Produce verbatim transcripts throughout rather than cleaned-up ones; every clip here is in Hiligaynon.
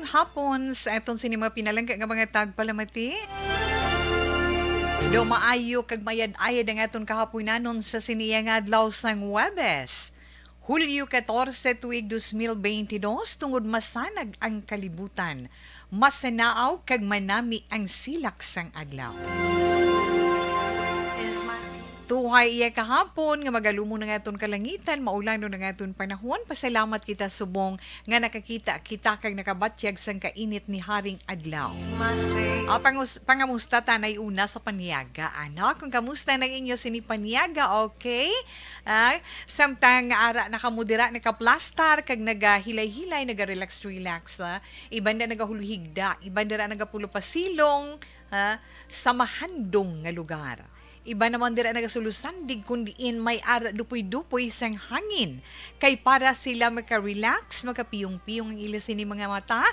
Hapon sa aton sini mga pinalangga nga mga tagpalamati. Do maayo kag mayad-ayad ang aton kahapunanon sa sini nga adlaw sang Huwebes, Hulyo katorse, tuig dos mil beintidos, tungod masanag ang kalibutan, masanaaw kag manami ang silak sang adlaw. Tuhay iya kahapon nga magalumon ang aton kalangitan, maulanon ang aton panahon. Pasalamat kita subong nga nakakita kita kag nakabatyag sang kainit ni Haring Adlaw. Ah, pangus-, pangamusta tanay una sa paniaga, ano? Kung kamusta na inyo sini paniaga, okay? Ah, samtang ara na kamo dira nakaplastar kag nagahilay-hilay, naga-relax-relax, ah. Iban na nagahulhigda, iban dira nagapulo pasilong, ah, sa mahandong nga lugar. Iban naman dira nagasulosandig kun diin may ara dupoy-dupoy sang hangin. Kay para sila maka-relax, makapiyong-piyong ang ila sini mga mata,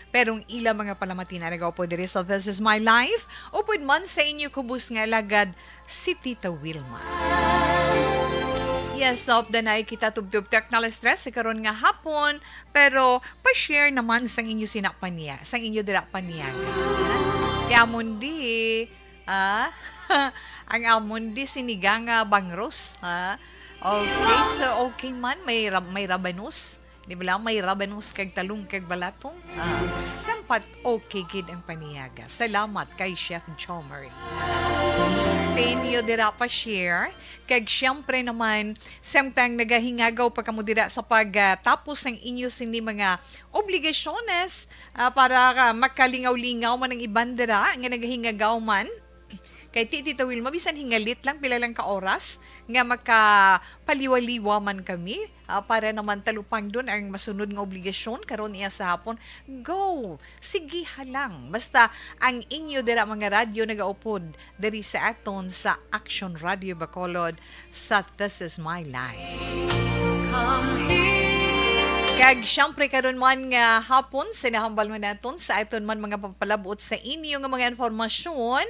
pero ang ila mga palamati na nagaupod diri sa This Is My Life, upod man sa inyo kubos nga alagad, si Tita Wilma. Yes, so, updanay kita tubtub technical stress sa karon nga hapon, pero pa-share naman sang inyo sina paniya, sang inyo dira paniyaga. Kaya mundi, ah, ang amon di sinigang nga bangros, ha? Okay, so okay man, may rab-, may rabanos. Di ba lang, may rabanos kag talong kag balatong? Ah, sampat okay gid ang paniyaga. Salamat kay Chef Chomery. Sa inyo dira pa share. Kag siyempre naman, samtang nagahingagaw pa kamo dira sa pagtapos sang inyo sini mga obligasyones, ah, para, ah, makalingaw-lingaw man ang iban dira nga nagahingagaw man. Kay ti, Tita Wilma, bisan hingalit lang, pila lang ka oras, nga makapaliwa-liwa man kami, ah, para naman talupangdon ang masunod nga obligasyon karon iya sa hapon. Go! Sige ha lang. Basta ang inyo dira mga radyo nagaupod diri sa aton sa Action Radio Bacolod sa This Is My Life. Kag siyempre karon man nga hapon, sinahambal man naton sa aton man mga papalabot sa inyo nga mga informasyon.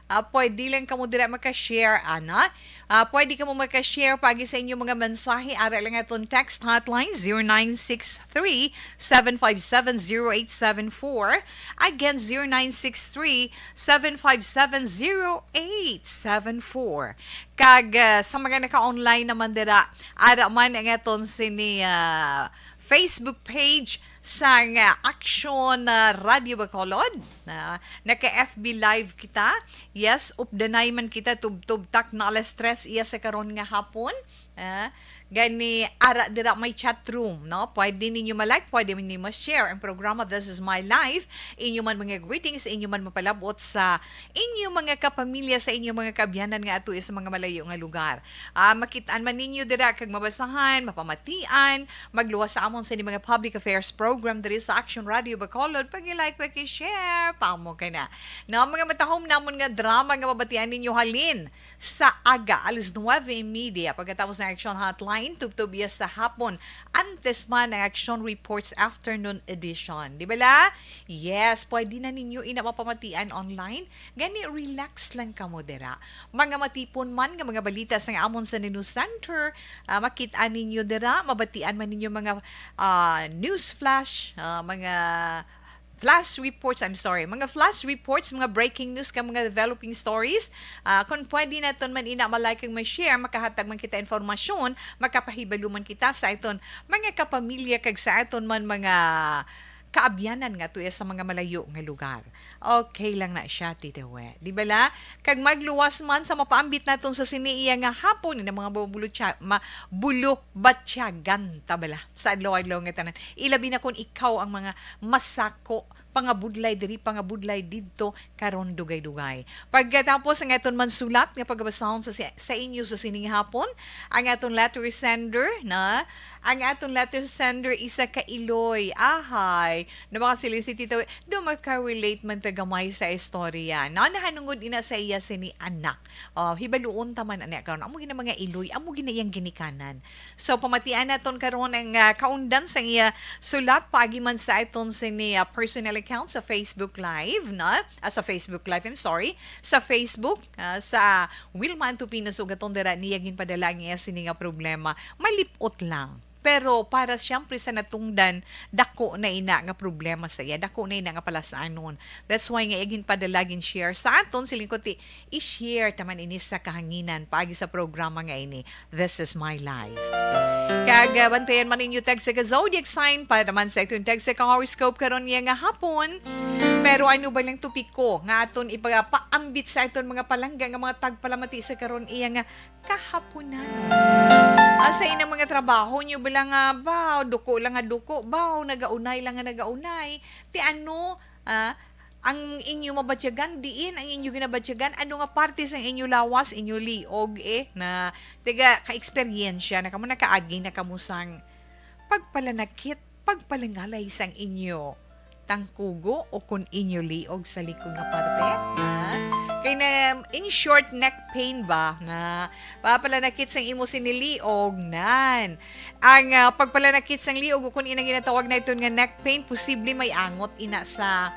Ah, pwede lang kamo dira maka-share, ana. Ah, pwede kamo maka-share paagi sa inyong mga mensahe. Ara lang aton text hotline, zero nine six three, seven five seven, zero eight seven four. Again, zero nine six three, seven five seven, zero eight seven four. Kag, ah, sa mga naka-online naman dira, ara man ang aton sini, ah, Facebook page sang, ah, Action, ah, Radio Bacolod. Na, naka-F B Live kita. Yes, updanay man kita, tubtob tak na alas tres iya sa karon nga hapon. Ah, gani, ara dira may chat room, no? Pwede ninyo ma-like, pwede ninyo ma-share ang programa This Is My Life. Inyo man mga greetings, inyo man mapalabot sa inyo mga kapamilya, sa inyo mga kaabyanan nga ato sa mga malayo nga lugar. Ah, makitaan man ninyo dira kag mabasahan, mapamatian, magluwas sa amon sa ining mga public affairs program diri sa Action Radio Bacolod. Pag-like, pag-share, pamo ka na. No, mga matahom namon nga drama nga mabatian ninyo halin sa aga, alas nuwebe y media, pagkatapos ng Action Hotline, tubtob iya sa hapon. Antes man ang Action Reports Afternoon Edition. Di ba la? Yes, pwede na ninyo ina mapamatian online. Gani, relax lang kamo dira. Mga matipon man nga mga balita sa amon sa News Center, ah, makit-an ninyo dira, mabatian man ninyo mga, ah, news flash, ah, mga flash reports, I'm sorry, mga flash reports, mga breaking news, kag mga developing stories. Ah, kung pwede naton man ina ma-like kag ma-share, makahatag man kita informasyon, makapahibalo man kita sa aton mga kapamilya kag sa aton man mga kaabyanan nga tuya sa mga malayo nga lugar. Okay lang na siya, Tita We. Di ba la? Kag magluwas man sa mapaambit naton sa sini iya nga hapon, ina mga bulo, ma-, bulo batyagan ta bala sa adlaw-adlaw nga tanan. Ilabi na kung ikaw ang mga masako, pangabudlay diri, pangabudlay didto, karon dugay-dugay. Pagkatapos ang aton man sulat nga pagabasahon sa, sa inyo sa sining hapon, ang aton letter sender na, ang aton letter sender isa ka Iloy. Ahay, na mga sila si Tita We, do makarelate man ta gamay sa istorya. Na, nahanungod ina sa iya sini anak. Oh, hibaluon ta man ani karon. Amo gina mga Iloy, amo gina iyang ginikanan. So, pamatian naton karon ang, ah, kaundan sa iya sulat paagi man sa aton sini, ah, personal account sa Facebook Live, no? Ah, sa Facebook Live, I'm sorry. Sa Facebook, ah, sa Wilma Antupino, sugaton dira niya ginpadala ang iya sini nga problema. Malipot lang. Pero para siyempre sa natungdan, dako na ina nga problema sa iya, dako na ina nga palasanon. That's why nga iya ginpadala, gin-share sa aton, siling ko ti, i-share ta man ini sa kahanginan paagi sa programa nga ini, This Is My Life. Kag, ah, bantayan man ninyo tag sa ka zodiac sign para naman sa atong tag sa ka horoscope karon niya nga hapon. Pero ano ba lang topiko nga aton ipapaambit sa aton mga palangga nga mga tagpalamati sa karon iya nga kahaponan? Ah, sa inang mga trabaho nyo ba lang nga, baw, duko lang nga duko, baw, nagaunay lang nga nagaunay? Ti ano, ah, ang inyo mabatyagan, diin ang inyo ginabatyagan, ano nga parte sang inyo lawas, inyo liog, eh, na tiga ka-eksperyensya na kamo, nakaagi na kamo sang pagpalanakit, pagpalangalay sang inyo tangkugo o kon inyo liog sa likod nga parte, ha? Kay na, in short, neck pain ba, na papalanakit sang imo sini liog, nan. Ang, ah, pagpalanakit sang liog, o kon inang ginatawag na iton nga neck pain, posible may angot ina sa,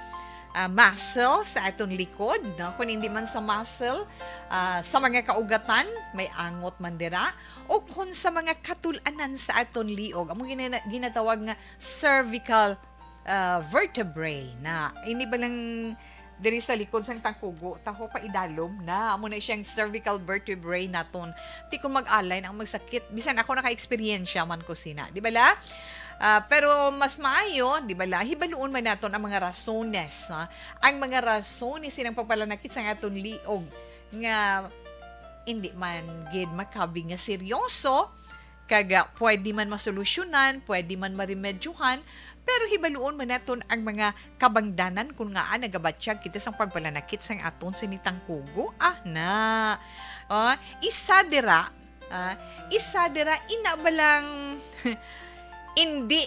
ah, muscle sa aton likod, no? Kung hindi man sa muscle, ah, sa mga kaugatan, may angot man dira, o kung sa mga katul-anan sa aton liog, amo gina-, ginatawag nga cervical, ah, vertebrae. Na ini ba lang diri sa likod sang tangkugo, taho pa idalom na, amo na siyang cervical vertebrae naton. Ti kung mag-alay na ang magsakit, bisan ako naka-eksperyensya man ko sina, di ba la? Ah, pero mas maayo, di ba la, hibaluon man naton ang mga rasones, ha? Ang mga rasones silang pagpalanakit sang aton liog nga hindi man gid makabig nga seryoso, kag, ah, pwede man masolusyonan, pwede man maremedyohan, pero hibaluon man naton ang mga kabangdanan kon ngaa nagabatyag kita sang pagpalanakit sang aton sini tangkugo. Ah, na. Oh, isa dira, ah, isa dira, ina ba lang hindi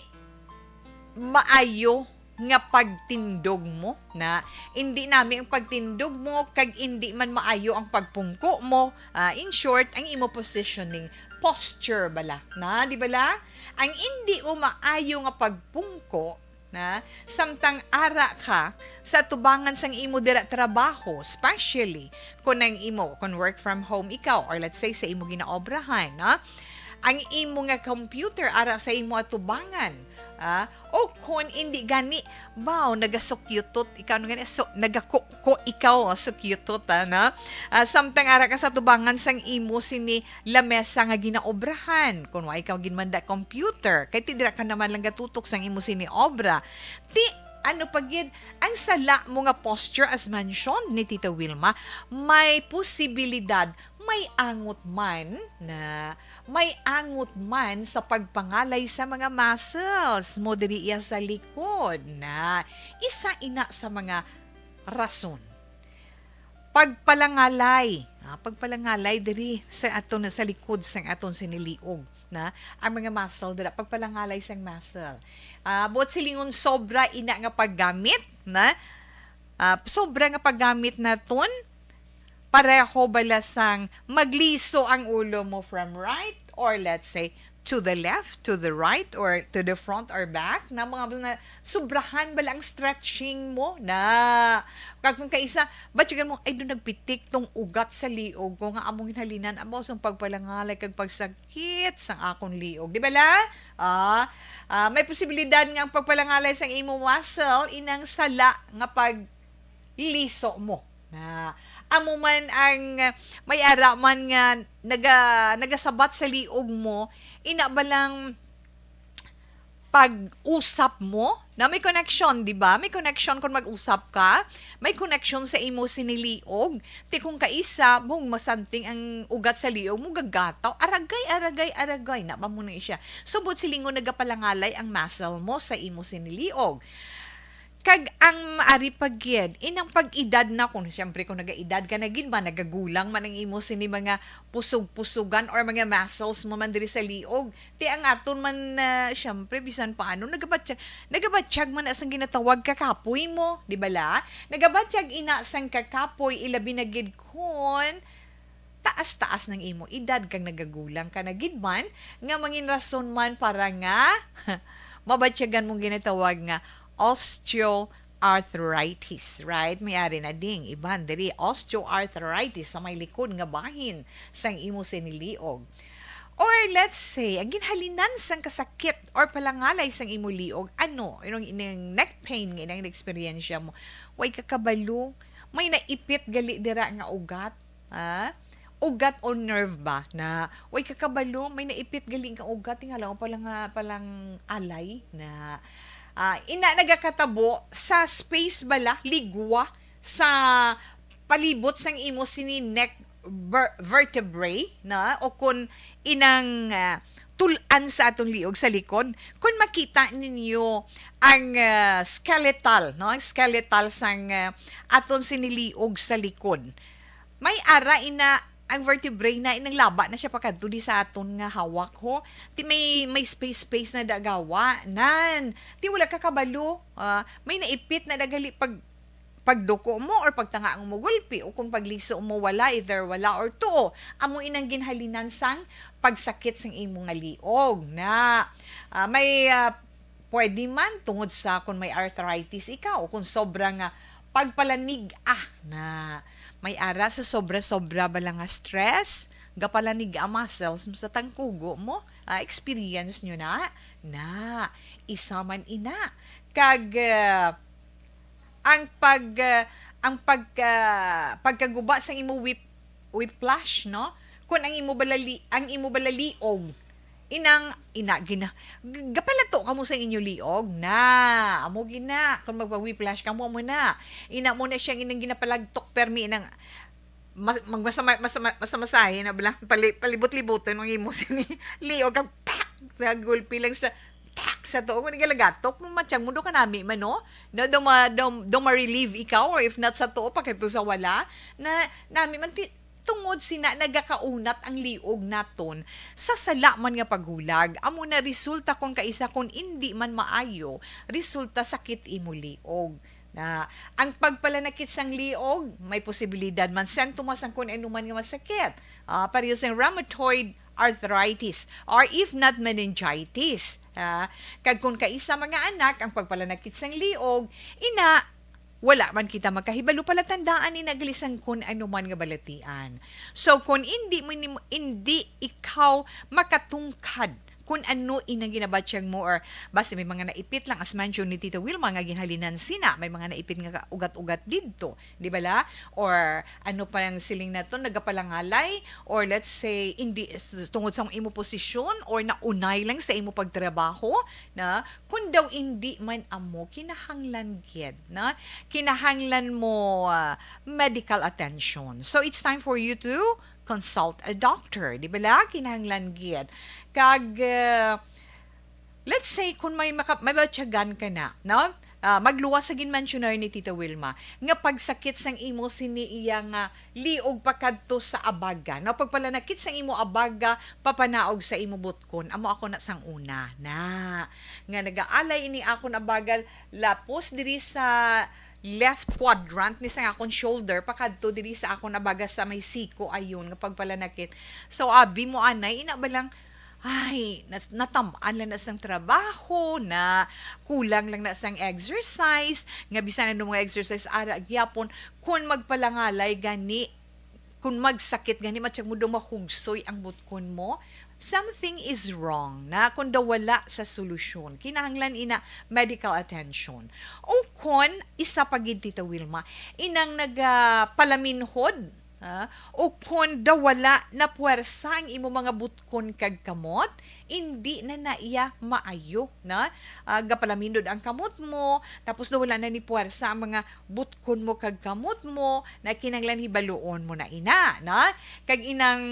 maayo nga pagtindog mo, na indi nami ang pagtindog mo, kag indi man maayo ang pagpungko mo. Ah, in short, ang imo positioning, posture bala, na, di bala? Ang indi mo maayo nga pagpungko, na, samtang ara ka sa tubangan sang imo dira trabaho, especially kung ang imo, kung work from home ikaw, or let's say sa imo ginaobrahan, no? Ang imo nga computer ara sa imo atubangan, ah, o kon indi gani, baw, nagasukyutot ikaw, ano gani, so, nagakuko ikaw, oh, sukyutot, ah, no? Ah, samtang ara ka sa tubangan sang imo sini lamesa nga ginaobrahan, kon wa ikaw ginmanda computer, kay ti dira ka naman lang gatutok sang imo sini obra, ti ano pa gid ang sala mo nga posture, as mentioned ni Tita Wilma, may posibilidad, may angot man na, may angot man sa pagpangalay sa mga muscles mo diri iya sa likod, na isa ina sa mga rason. Pagpalangalay, ah, pagpalangalay diri sa aton, sa likod sang aton siniliog, na, ang mga muscle dira, pagpalangalay sang muscle. Ah, buot silingon, sobra ina nga paggamit, na, ah, sobra nga paggamit naton, pareho bala sang magliso ang ulo mo from right or, let's say, to the left, to the right, or to the front or back, na mga na, sobrahan bala ang stretching mo, na. Kag kung kaisa, batyagan mo, "Ay, do nagpitik tong ugat sa liog ko nga among ginhalinan, abaw sang pagpalangalay kag pagsakit sang akon liog." Di bala? Ah, ah, may posibilidad nga ang pagpalangalay sang imo muscle inang sala nga pagliso mo. Na, amo man ang, ah, may ara man nga naga-, nagasabat sa liog mo, ina ba lang pag-usap mo, na may connection, di ba? May connection kung mag-usap ka, may connection sa imo siniliog. Ti kung kaisa, mong masanting ang ugat sa liog mo, gagataw, aragay, aragay, aragay, na ba mo na siya? So, buot silingon, nagapalangalay ang muscle mo sa imo siniliog. Kag ang ari pa gid, inang pag-edad na, kung siyempre kung nagaedad ka na gid ba, nagagulang man ang imo sini mga pusog-pusugan or mga muscles mo man diri sa liog. Ti ang aton man, ah, siyempre, bisan paano, nagabatyag, nagabatyag man na sang ginatawag kakapoy mo, di bala? Nagabatyag ina sang kakapoy, ilabi na gid kon taas-taas ng imo edad kag nagagulang ka na gid man, nga mangin rason man para nga mabatyagan mong ginatawag nga osteoarthritis, right? May ari na ding iban diri, osteoarthritis sa may likod nga bahin sang imo siniliog. Or let's say, ang ginhalinan sang kasakit or palangalay sang imo liog, ano, yung, yung neck pain nga inang eksperyensya mo, way ka kabalo, may naipit gali dira nga ugat, ha? Ugat o nerve ba na, way ka kabalo, may naipit gali nga ugat, tingala mo palang, ah, palang alay na, ah, ina nagakatabo sa space bala, ligwa, sa palibot sang imo sini neck ver-, vertebrae na, o kun inang, ah, tul-an sa aton liog sa likod. Kun makita ninyo ang, ah, skeletal, no, ang skeletal sang, ah, aton sini liog sa likod, may ara ina ang vertebrae na inang laba na siya pakadto di sa aton nga hawak, ho. Ti may, may space, space na dagawa. Nan, ti wala ka kabalo, ah, may naipit na dagali pag pagduko mo or pagtanga mo gulpi, o kung pagliso mo wala, either wala or tuo. Amo inang ginhalinan sang pagsakit sang imo nga liog na, ah, may, ah, pwede man tungod sa kung may arthritis ikaw o kung sobra nga pagpalanig-a na may ara sa sobra-sobra bala nga stress, gapalanig-a muscles mo sa tangkugo mo. Ah, experience nyo na? Na, isa man ina. Kag, ah, ang pag, ah, ang pag, ah, pagkaguba sang imo whip-, whiplash, no? Kung ang imo balali-, ang imo balaliog, inang, ina, gina-, g-, gapalato ka mo sa inyo liog, na, amo gina, kung magpa-whiplash ka mo, amo na. Ina mo na siyang inang ginapalagtok, permi inang, mas-, magmasama-, masama-, masamasahe na bala, pali-, palibot-libuton ang imo sini liog, kag pak! Sa gulpi lang sa, tak! Sa tuo, kung igalagatok mo, matyag mo, do kanami man, no? Na, do ma-, do, do ma-relieve ikaw, or if not sa tuo, pakadto sa wala, na, nami man, ti-, tungod sina nagakaunat ang liog naton sa sala man nga paghulag, amo na resulta kon kaisa kon indi man maayo, resulta sakit imo liog. Na ang pagpalanakit sang liog, may posibilidad man sintomas ang kun ano man nga masakit. Ah, pareho sang rheumatoid arthritis, or if not meningitis. Ah, kag kun kaisa mga anak ang pagpalanakit sang liog, ina, wala man kita makahibalo palatandaan ina gali sang kun ano man nga balatian. So, kun indi mo ni-, indi ikaw makatungkad kun ano inang ginabatyag mo, or basta may mga naipit lang, as mentioned ni Tita Wilma, nga ginhalinan sina, may mga naipit nga ugat-ugat didto, di bala? Or ano pa ang siling nato, nagapalangalay, or let's say, indi, tungod sa imo posisyon, or naunay lang sa imo pagtrabaho, na kun daw indi man amo, kinahanglan gid, na kinahanglan mo, ah, medical attention. So, it's time for you to consult a doctor. Di bala? Kinahanglan gid. Kag, ah, let's say, kung may maka-, may batyagan ka na, no? Ah, magluwas sa ginmensionar ni Tita Wilma, nga pagsakit sang imo sini iya nga liog pakadto sa abaga, no? Pagpalanakit sang imo abaga, papanaog sa imo butkon. Amo ako na sang una, na. Nga nagaalay ini akon abaga, lapos diri sa left quadrant ni sang akon shoulder, pakadto diri sa akon abaga sa may siko, ayon nga pagpalanakit. So, abi mo, anay, ina ba lang, ay, nas-, natam-an lang na sang trabaho, na kulang lang na sang exercise, nga bisan ano mga exercise, ara gyapon, kun magpalangalay gani, kun magsakit gani, matyag mo daw mahugsoy ang butkon mo, something is wrong, na kun daw wala sa solusyon. Kinahanglan ina medical attention. O kun, isa pa gid, Tita Wilma, inang nagapalaminhod, ha? O kun daw wala na puwersa ang imo mga butkon kag kamot, indi na na iya maayo, na, ah, gapalamindod ang kamot mo, tapos daw wala na ni puwersa ang mga butkon mo kag kamot mo, na kinahanglan hibaluon mo na ina, na? Kag inang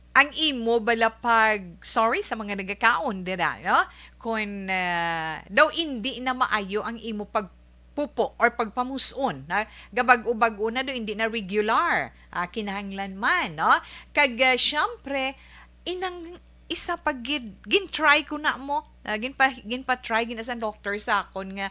ang imo bala pag, sorry sa mga nagakaon dira, no? Kun, ah, daw indi na maayo ang imo pagpupo or pagpamus-on, na gabag-o-bag-o na, daw indi na regular, ah, kinahanglan man, no? Kag, ah, syempre, inang isa pa gid, gin-try ko na mo, ah, ginpa-, ginpa-try gid na sang doktor sa akon nga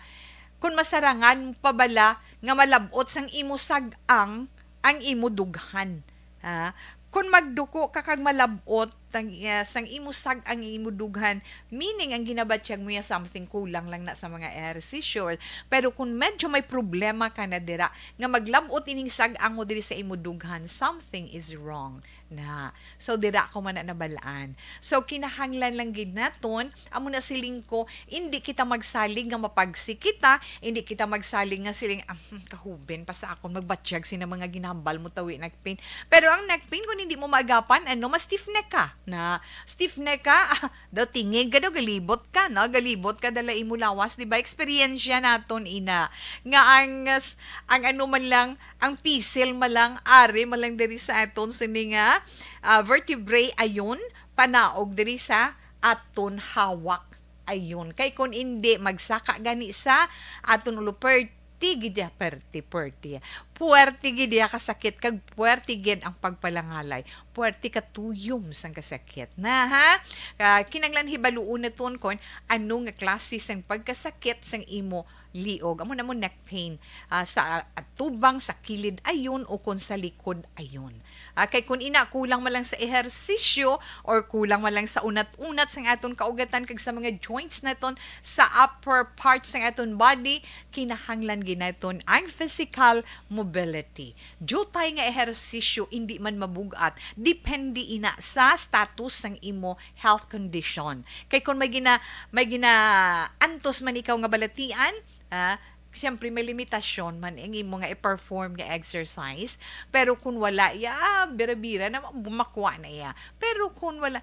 kun masarangan pa bala nga malab-ot sang imo sag-ang ang imo dughan. Ha? Kun magduko ka kag malab-ot, tang-, ah, sang imo sag-ang imo dughan, meaning ang ginabatyag mo ya something kulang lang na sa mga ehersisyo. Pero kung medyo may problema ka na dira, nga maglab-ot ining sag-ang mo diri sa imo dughan, something is wrong na. So, dira ko man na nabalaan. So, kinahanglan lang gid naton, amo na siling ko, indi kita magsalig nga mapagsi kita, indi kita magsalig nga siling, "Ah, hmm, kahuben pa sa akon magbatyag sina mga ginahambal mo tawi neck pain." Pero ang neck pain, kung hindi mo maagapan, ano, ma-stiff neck ka. Na, stiff neck ka, ah, daw tingig ka, daw galibot ka, no? Galibot ka, dala imo lawas, di ba? Eksperyensya naton, ina. Nga ang, s-, ang ano man lang, ang pisil man lang, ari man lang diri sa aton sini nga, ah, vertebrae ayon, panaog diri sa aton hawak ayon. Kay kun indi, magsaka gani sa aton ulo, perti gid ya, perti, perti. Puwerte gid ya kasakit, kag puwerte gid ang pagpalangalay. Puwerte ka tuyom sang kasakit. Na, ha? Ah, kinahanglan hibaluon naton kon ano nga klase sang pagkasakit sang imo liog. Amo na mo neck pain, ah, sa atubang, sa kilid ayon, o kon sa likod ayon. Ah, kay kun ina, kulang man lang sa ehersisyo or kulang man lang sa unat-unat sang aton kaugatan kag sa mga joints naton sa upper parts sang aton body, kinahanglan gid naton ang physical mobility. Diutay nga ehersisyo indi man mabug-at, depende ina sa status sang imo health condition. Kay kung may gina-, may ginaantos man ikaw nga balatian, ah, siyempre may limitasyon man ang imo nga i-perform nga exercise. Pero kung wala ya, bira-bira na, bumakwa na ya. Pero kung wala,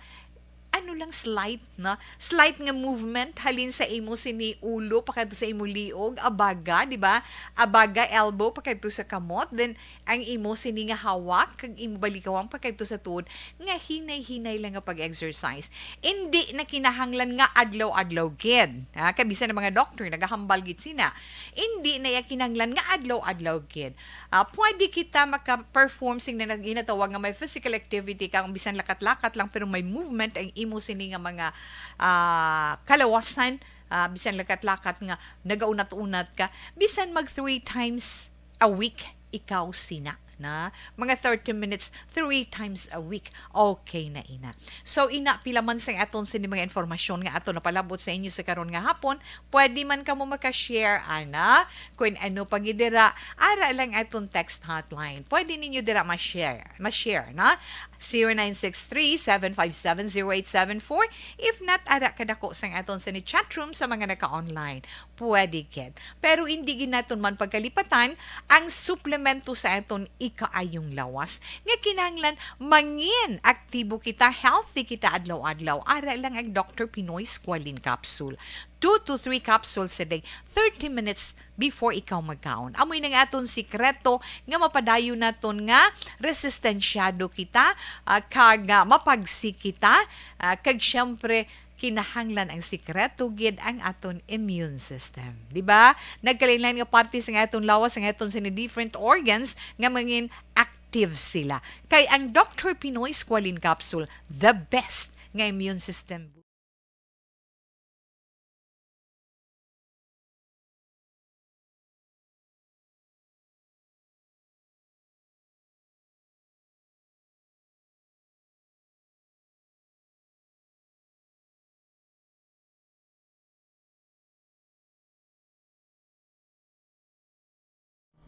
ano lang, slight, no? Slight nga movement halin sa imo sini ulo pakadto sa imo liog, abaga, di ba? Abaga, elbow pakadto sa kamot, then ang imo sini nga hawak kag imo balikawang pakadto sa tuod, nga hinay-hinay lang nga pag-exercise. Indi na kinahanglan nga adlaw-adlaw gid, ha? Kay bisan ang mga doktor nagahambal gid sina. Indi na iya kinahanglan nga adlaw-adlaw gid. Ah, pwede kita maka-perform sing na ginatawag nga may physical activity, kang bisan lakat-lakat lang, pero may movement ang imo sini nga mga, ah, kalawasan, ah, bisan lakat-lakat nga nagaunat-unat ka, bisan mag three times a week ikaw sina na mga thirty minutes three times a week, okay na ina. So, ina, pila man sang aton sini mga informasyon nga ato napalabot sa inyo sa karon nga hapon, pwede man kamo maka-share, ana, kung ano pa gid dira, ara lang aton text hotline. Pwede ninyo dira ma-share, ma-share, na? Zero nine six three, seven five seven, zero eight seven four. If not, ara kadako sang aton sini chat room sa mga naka-online. Pwede gid. Pero hindi gid naton man pagkalipatan ang suplemento sa aton ikaayong lawas nga kinahanglan mangin aktibo kita, healthy kita adlaw-adlaw. Ara lang ang Doctor Pinoy Squalene Capsule. Two to three capsules a day, thirty minutes before ikaw magkaon. Amoy nang aton sikreto nga mapadayon naton nga resistensyado kita, ah, kag, ah, mapagsi kita, ah, kag siyempre, kinahanglan ang sikreto gid ang aton immune system. Di ba? Nagkalainlain nga parte sa aton lawas, ang aton sini different organs nga mangin active sila. Kay ang Doctor Pinoy Squalene Capsule, the best nga immune system.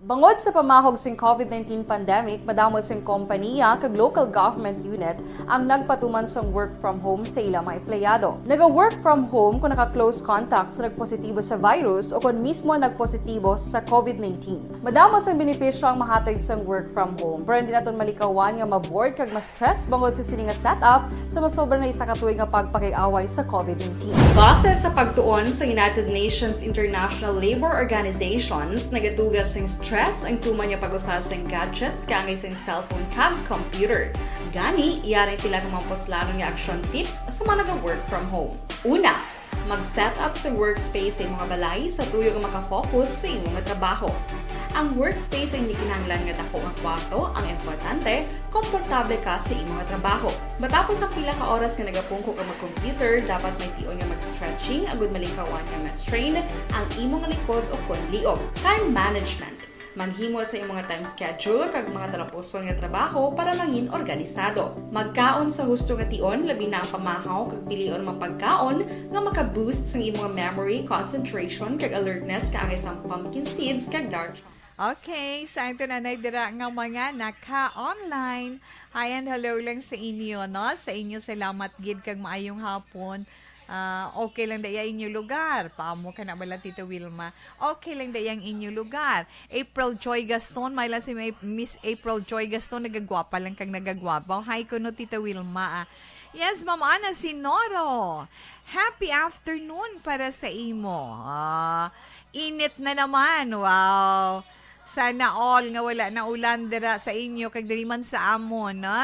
Bangod sa pamahog sing COVID nineteen pandemic, madamo sing kompaniya kag local government unit ang nagpatuman sang work from home sa ila mga empleyado. Naga-work from home kung naka-close contact sa nagpositibo sa virus o kon mismo nagpositibo sa COVID nineteen. Madamo sang benepisyo ang mahatag sang work from home, pero hindi naton malikawan nga ma-bored kag ma-stress bangod sa sini nga setup sa masobra na isa ka tuig nga pagpakig-away sa COVID nineteen. Base sa pagtuon sa United Nations International Labor Organizations, nagatuga sing stress ang tuman nga pag-usa sing gadgets kaangay sing cellphone kag computer. Gani, yari sila nga mga puslanon nga action tips sa mga naga-work from home. Una, mag-set up sa workspace sa imo nga balay sa tuyo nga makafocus sa imo nga trabaho. Ang workspace ay hindi kinahanglan nga dako nga kwarto, ang importante, komportable ka sa imo nga trabaho. Matapos ang pila ka oras nga nagapungko ka mag-computer, dapat may tion nga mag-stretching agud malikawan nga ma-strain ang imo nga likod o kon liog. Time management. Maghimo sa imong time schedule kag mga talapuson nga trabaho para mangin organisado. Magkaon sa husto nga tion, labi na ang pamahaw, kag pilion ang mga pagkaon nga maka-boost sang imong memory, concentration, kag alertness, kaangay sang pumpkin seeds kag dark chocolate. Okay, sa aton anay dira nga mga naka-online. Hi and hello lang sa inyo, no? Sa inyo, salamat gid kag maayong hapon. Ah, okay lang daya inyo lugar. Paamo ka na bala, Tita Wilma? Okay lang daya ang inyo lugar. April Joy Gaston, may lang si May-, Miss April Joy Gaston, nagagwapa lang kag nagagwapa. Hi kuno, Tita Wilma, ah. Yes, Ma'am Ana Sinoro. Happy afternoon para sa imo. Ah, init na naman. Wow. Sana all nga wala na ulan dira sa inyo kag diri man sa amon, no?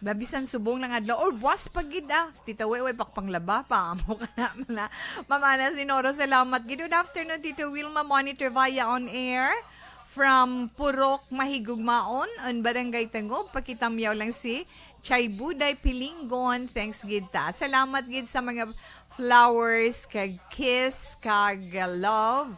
Mabisan subong lang adlaw or buwas pa gid, ah. Si Tita Wewe, pakpanglaba pa. Amo ka na, na. Ma'am Ana Sinoro, salamat gid. Good afternoon, Tita Wilma. Monitor via on air from Purok Mahigugmaon, on Barangay Tangub. Pakitamyaw lang si Chay Buday Pilingon. Thanks gid ta. Salamat gid sa mga flowers, kag kiss, kag, uh, love.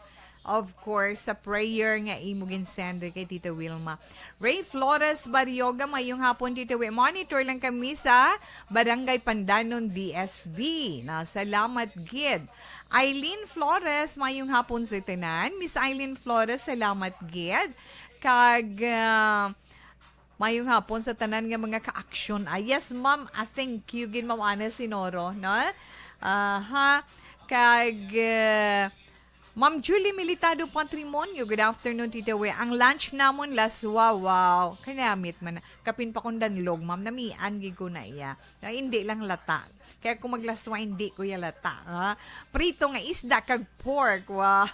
Of course, sa prayer nga imo ginsender kay Tita Wilma. Ray Flores Barrioga, mayong hapon, Tita Wi. Monitor lang kami sa Barangay Pandanon, D S B. Na, salamat gid. Eileen Flores, mayong hapon sa tanan. Miss Eileen Flores, salamat gid. Kag, ah, mayong hapon sa tanan nga mga ka-action. Ah, yes, ma'am. Ah, thank you gid, Ma'am Ana Sinoro, no? Aha. Kag, ah, Ma'am Julie Militado Patrimonio, good afternoon, Tita Wi. Ang lunch namon, laswa, wow. Kanamit man na. Kapin pa kong danlog, ma'am. Namian gid ko na iya. Ah, hindi lang lata. Kaya kung maglaswa, hindi ko ya lata. Ha? Prito nga isda kag pork. Wow.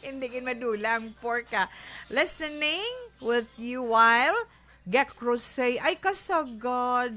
Hindi gid madula ang pork, ah. Listening with you while ga-crochet. Ay, kasagad.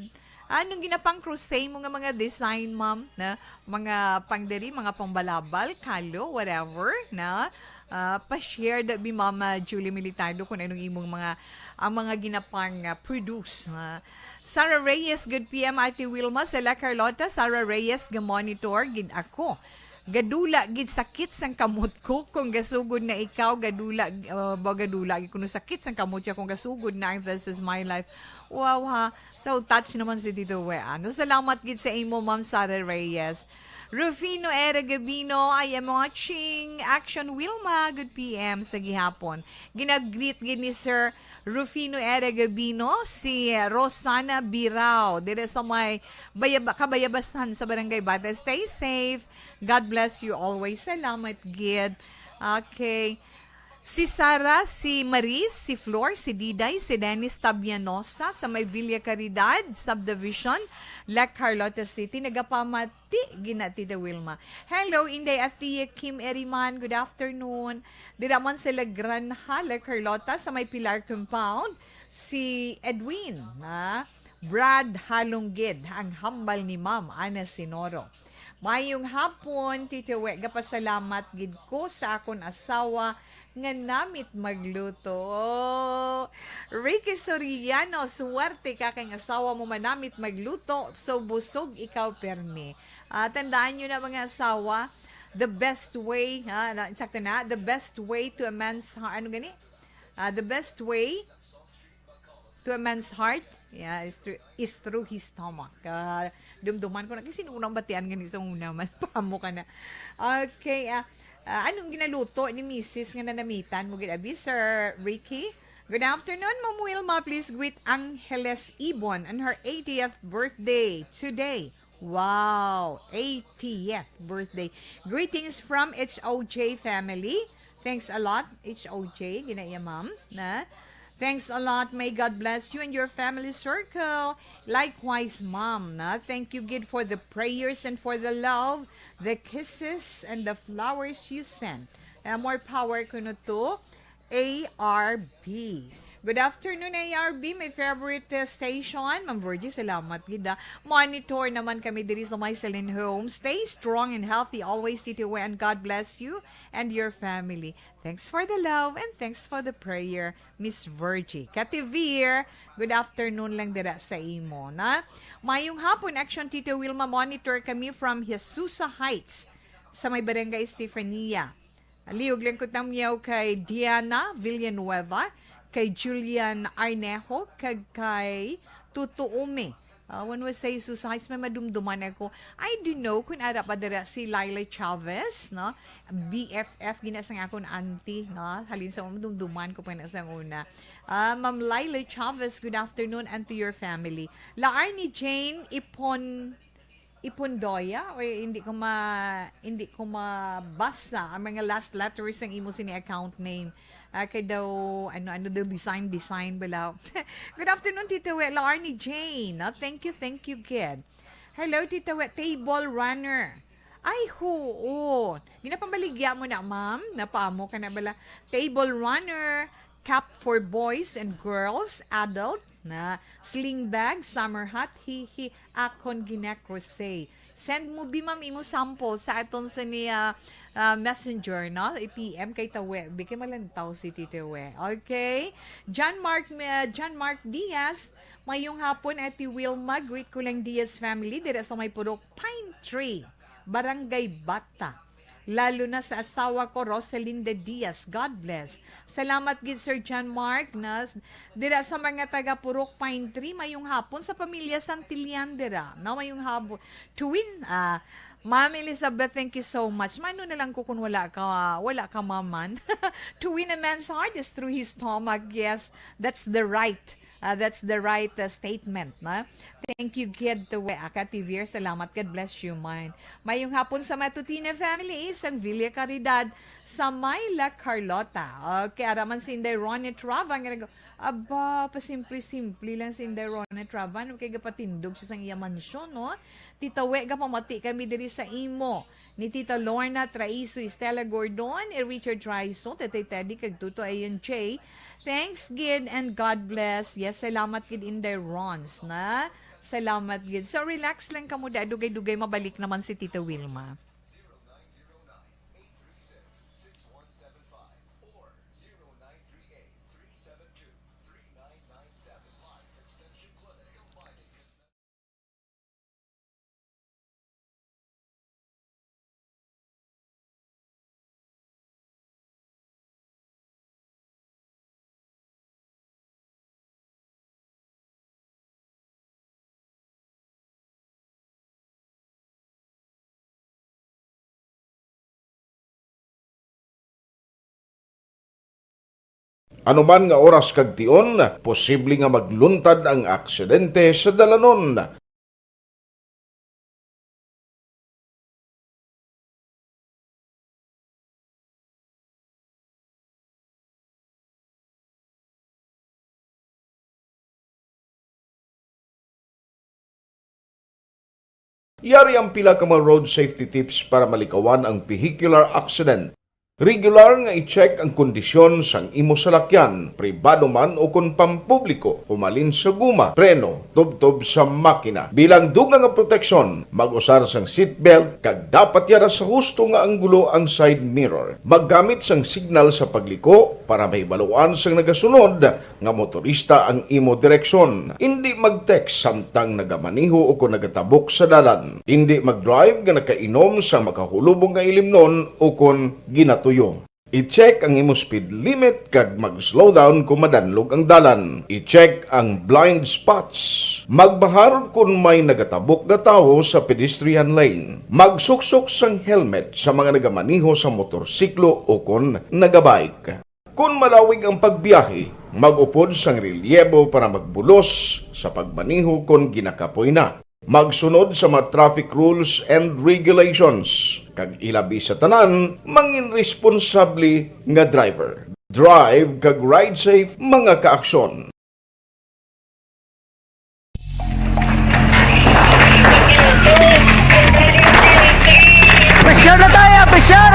Anong ginapang-crochet mo nga mga design, ma'am? Na mga pangdiri, mga pangbalabal, kalo, whatever, na? Ah, pa-share da bi, Mama Julie Militado, kung anong imong mga, ang mga ginapang, ah, produce, ha? Sarah Reyes, good P M, Ate Wilma, sa La Carlota. Sarah Reyes, ga-monitor gid ako. Gadula gid sakit sang kamot ko kung gasugod na ikaw, gadula, ah, ba gadula gid kuno sakit sang kamot siya kung gasugod na ang This Is My Life. Wow, ha. So, touch naman si Tito Wean. Salamat gid sa imo, Ma'am Sarah Reyes. Rufino Era Gabino, I am watching Action Wilma. Good P M sa gihapon. Ginag-greet gid ni Sir Rufino Era Gabino, si Rosana Birao, dire sa may Bayaba-, Kabayabasan sa Barangay Bata. Stay safe. God bless you always. Salamat gid. Okay. Si Sarah, si Maris, si Flor, si Diday, si Dennis Tabianosa sa may Villa Caridad Subdivision, La Carlota City, nagapamati gina, Tita Wilma. Hello, Inday Athea Kim Eriman. Good afternoon. Dira man sa La Granja, La Carlota, sa may Pilar Compound, si Edwin, ha? Brad Halunggid, ang hambal ni Ma'am Ana Sinoro. Mayong hapon, Tito We. Gapasalamat gid ko sa akon asawa nga namit magluto. Ricky Soriano, swerte ka kay ang asawa mo manamit magluto. So, busog ikaw, permi. Ah, tandaan nyo na, mga asawa, the best way, ha, na, sakto na, the best way to a man's, ha, ano gani? Ah, the best way to a man's heart, yeah, is through, is through his stomach. Ah, dumduman ko na, kasi nung unang batian gani sa una, man, pamo ka na. Okay, ah, ah, anong ginaluto ni misis nga nanamitan mo gid, abi, Sir Ricky? Good afternoon, Ma'am Wilma. Please greet Angeles Ibon on her eightieth birthday today. Wow, eightieth birthday. Greetings from H O J family. Thanks a lot, H O J. Ginaiya, ma'am, na. Thanks a lot. May God bless you and your family circle. Likewise, ma'am, na. Thank you gid for the prayers and for the love, the kisses, and the flowers you sent. Na, more power kuno to A R B. Good afternoon, A R B, my favorite, uh, station. Ma'am Virgie, salamat gid, ah. Monitor naman kami diri sa may Celine Home. Stay strong and healthy always, Tito We, and God bless you and your family. Thanks for the love and thanks for the prayer, Miss Virgie. Kativir, good afternoon lang dira sa imo, na. Mayong hapon, Action Tito Wilma, monitor kami from Jesusa Heights sa may Barangay Estefania. Liog lang ko tamyaw kay Diana Villanueva, kay Julian Arnejo, kag kay Tuto Umi. Ah, when we say suicides, may madumduman ako. I don't know kung ara pa dira si Laila Chavez, no? B F F gina sang akon auntie, no? Halin sa madumduman ko pa na sa una. Ah, Ma'am Laila Chavez, good afternoon and to your family. La Arnie Jane Ipon Ipundoya, or hindi ko ma-, hindi ko mabasa ang mga last letters ng imo sini account name. Ah, kay daw, ano, ano daw, design, design bala. Good afternoon, Tito We, La Arnie Jane. No? Thank you, thank you, kid. Hello, Tito We, table runner. Ay, oo. Ginapambaligya mo na, ma'am. Napaamo ka na bala. Table runner, cap for boys and girls, adult, na sling bag, summer hat, hihi, akon gina-crochet. Send mo bi, ma'am, imo sample sa aton sa niya, ah, messenger, no? I-P M kay Tawe. Bigay malantaw si Tito We. Okay? John Mark, uh, John Mark Diaz, mayong hapon, Ate Wilma. Greet ko lang Diaz family dira sa may Purok Pine Tree, Barangay Bata. Lalo na sa asawa ko, Rosalinda Diaz. God bless. Salamat gid, Sir John Mark, na s-, dira sa mga taga Purok Pine Tree, mayong hapon sa pamilya Santillan dira. No, mayong hapon. Twin, ah, Ma'am Elizabeth, thank you so much. Mano na lang ko kung wala ka, wala ka maman. To win a man's heart is through his stomach. Yes, that's the right. Ah, that's the right, ah, statement, no? Thank you, Kid, to we-, ah, Kati Vir. Salamat. God bless you, mine. Mayong hapon sa Matutina family, sang Villa Caridad, sa Mayla Carlota. Okay, araman si Inday Ronnie Trava nga nag-, aba, pasimple-simple lang si Inday Ronnie Trava. Ano kay gapatindog siya sang iya mansyon, no? Tita We, gapamati kami diri sa imo ni Tita Lorna Traiso, Estela Gordon, e Richard Traiso, Tetay Teddy, kag Tuto Ayon J. Thanks gid and God bless. Yes, salamat gid, Inday Rons, na. Salamat gid. So, relax lang kamo, da. Dugay-dugay mabalik naman si Tita Wilma. Ano man nga oras kag tion, posible nga magluntad ang aksidente sa dalanon. Yari ang pila ka mga road safety tips para malikawan ang vehicular accident. Regular nga i-check ang kondisyon sang imo salakyan, pribado man o kon pampubliko, humalin sa guma, preno, tubtob sa makina. Bilang dugang nga proteksyon, mag-usar sang seatbelt kag dapat yara sa husto nga anggulo ang side mirror. Maggamit sang signal sa pagliko para mahibaluan sang nagasunod nga motorista ang imo direksyon. Indi mag-text samtang nagamaneho o kon nagatabok sa dalan. Indi mag-drive nga nakainom sa makahulubong nga ilimnon o kon ginatuyo. I-check ang imo speed limit kag mag-slow down kon madanlog ang dalan. I-check ang blind spots. Magbahar kon may nagatabok nga tawo sa pedestrian lane. Magsuksok sang helmet sa mga nagamaneho sa motorsiklo o kon nagabike. Kon malawig ang pagbiyahe, mag-upod sang relyebo para magbulos sa pagmaneho kon ginakapoy na. Magsunod sa mga traffic rules and regulations, kag ilabi sa tanan, mangin responsable nga driver. Drive kag ride safe, mga kaaksyon. Presyar na tayo, presyar!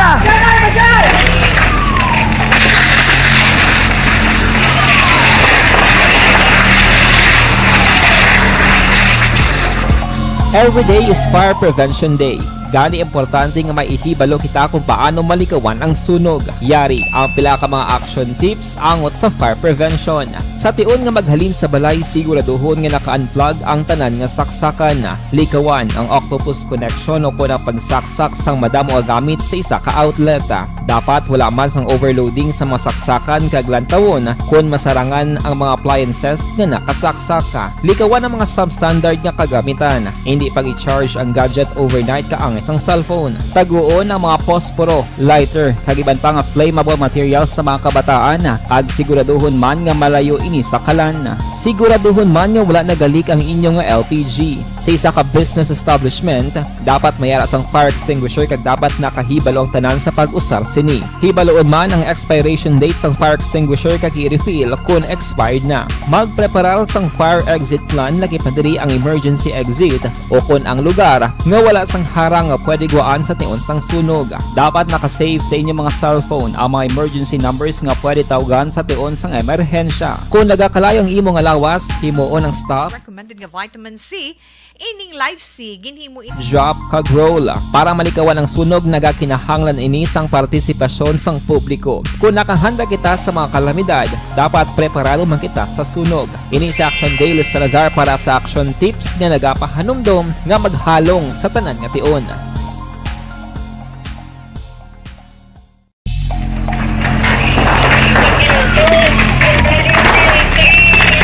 Every day is Fire Prevention Day. Gani, importante nga may ihibalo kita kung paano malikawan ang sunog. Yari ang pila ka mga action tips angot sa fire prevention. Sa tion nga maghalin sa balay, siguraduhon nga naka-unplug ang tanan nga saksakan. Likawan ang octopus connection o kon ang pagsaksak sang madamo nga gamit sa isa ka outlet. Dapat wala man sang overloading sa mga saksakan kag lantawon kon masarangan ang mga appliances nga nakasaksak. Likawan ang mga substandard nga kagamitan. Hindi pag-i-charge ang gadget overnight kaangay sang cellphone. Taguon ang mga posporo, lighter, kag iban pa nga flammable materials sa mga kabataan, kag siguraduhon man nga malayo ini sa kalan. Siguraduhon man nga wala nagalik ang inyo nga L P G. Sa isa ka business establishment, dapat may ara sang fire extinguisher kag dapat nakahibalo ang tanan sa pag-usar sini. Hibaluon man ang expiration date sang fire extinguisher kag i-refill kon expired na. Magpreparar sang fire exit plan, lakip na diri ang emergency exit o kon ang lugar nga wala sang harang nga pwede guwaan sa tion sang sunog. Dapat naka-save sa inyo mga cellphone ang mga emergency numbers nga pwede tawgan sa tion sang emerhensya. Kon nagakalayo ang imo nga lawas, himuon ang stop. Recommended nga vitamin C, ining Life C, ginhimo in- Drop kag roll. Para malikawan ang sunog, nagakinahanglan ini sang partisipasyon sang publiko. Kon nakahanda kita sa mga kalamidad, dapat preparado man kita sa sunog. Ini si Action Dale Salazar para sa Action Tips nga nagapahanumdom nga maghalong sa tanan nga tion.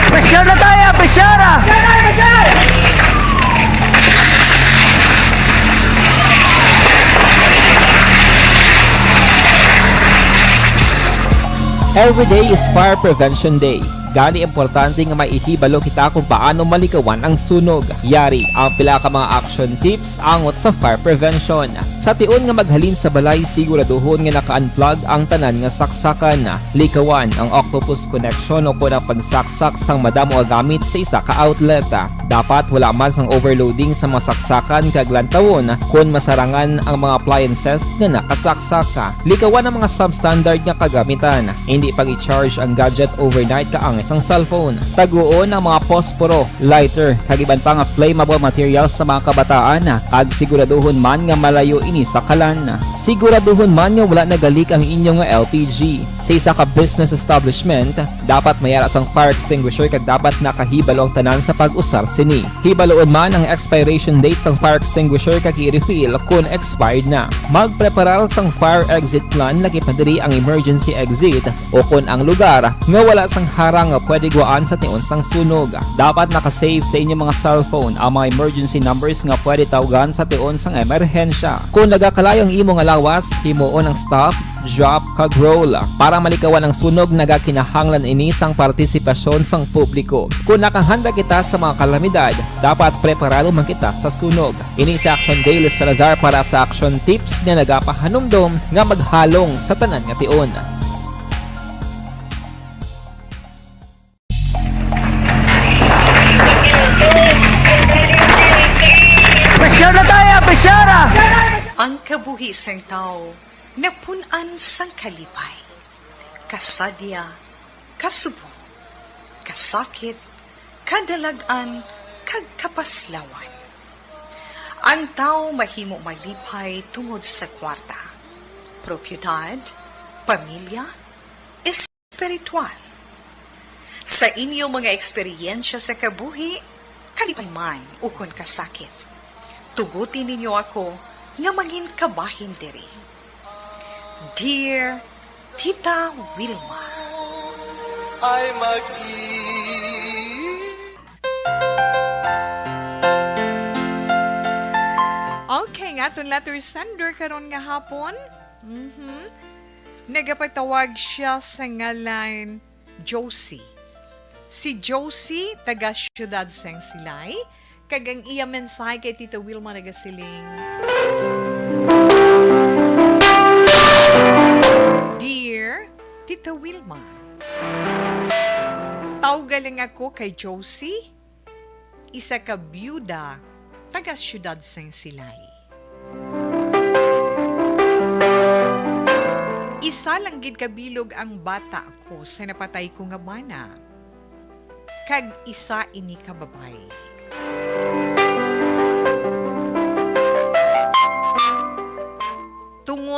Pressure na tayo! Pressure! Every day is Fire Prevention Day. Gani, importante nga may ihibalo kita kung paano malikawan ang sunog. Yari ang pila ka mga action tips angot sa fire prevention. Sa tion nga maghalin sa balay, siguraduhon nga naka-unplug ang tanan nga saksakan. Likawan ang octopus connection o kon ang pagsaksak sang madamo nga gamit sa isa ka outlet. Dapat wala man sang overloading sa mga saksakan kag lantawon kon masarangan ang mga appliances nga nakasaksak. Likawan ang mga substandard nga kagamitan. Hindi pag-i-charge ang gadget overnight kaangay sang cellphone. Taguon ang mga posporo, lighter, kag iban pa nga flammable materials sa mga kabataan, kag siguraduhon man nga malayo ini sa kalan. Siguraduhon man nga wala nagalik ang inyo nga L P G. Sa isa ka business establishment, dapat may ara sang fire extinguisher kag dapat nakahibalo ang tanan sa pag-usar sini. Hibaluon man ang expiration date sang fire extinguisher kag i-refill kon expired na. Magpreparar sang fire exit plan, lakip na diri ang emergency exit o kon ang lugar nga wala sang harang nga pwede guwaan sa tion sang sunog. Dapat naka-save sa inyo mga cellphone ang mga emergency numbers nga pwede tawgan sa tion sang emerhensya. Kon nagakalayo ang imo nga lawas, himuon ang stop, drop, kag roll. Para malikawan ang sunog, nagakinahanglan ini sang partisipasyon sang publiko. Kon nakahanda kita sa mga kalamidad, dapat preparado man kita sa sunog. Ini si Action Dale Salazar para sa Action Tips nga nagapahanumdom nga maghalong sa tanan nga tion. Pressure na tayo! Pressure! Ang kabuhi sang tawo napun-an sang kalipay, kasadya, kasubo, kasakit, kadalag-an, kag kapaslawan. Ang tawo mahimo malipay tungod sa kwarta, propiedad, pamilya, espiritual. Sa inyo mga eksperyensya sa kabuhi, kalipay man ukon kasakit, tuguti ninyo ako nga mangin kabahin diri. Dear Tita Wilma. Ay mag-i- Okay, nga aton letter sender karon nga hapon. Mhm. Nagapatawag siya sa ngalan Josie. Si Josie, taga siyudad sang Silay, kag ang iya mensahe kay Tita Wilma nagasiling, Dear Tita Wilma, tawga lang ako kay Josie, isa ka byuda taga siyudad sang Silay. Isa lang gid ka bilog ang bata ko sa napatay ko nga bana, kag isa ini ka babayi.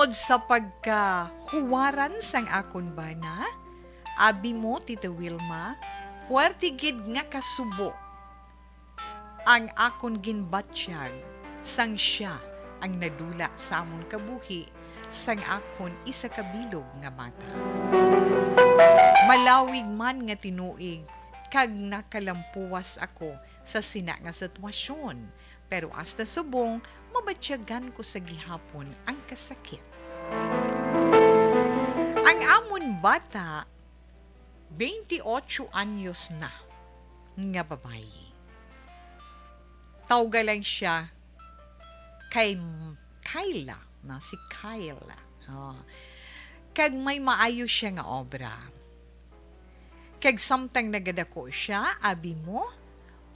Tungod sa pagkahuwaran sang akon bana, abi mo, Tita Wilma, puwerte gid nga kasubo ang akon ginbatyag sang sia ang nadula sa amon kabuhi sang akon isa ka bilog nga bata. Malawig man nga tinuig kag nakalampuwas ako sa sina nga sitwasyon, pero hasta subong mabatyagan ko sa gihapon ang kasakit. Ang amon bata, twenty-eight anyos na nga babayi. Tawga lang siya kay M-, Kyla, na si Kyle. Oh. Kag may maayo siya nga obra. Kag samtang nagadako siya, abi mo,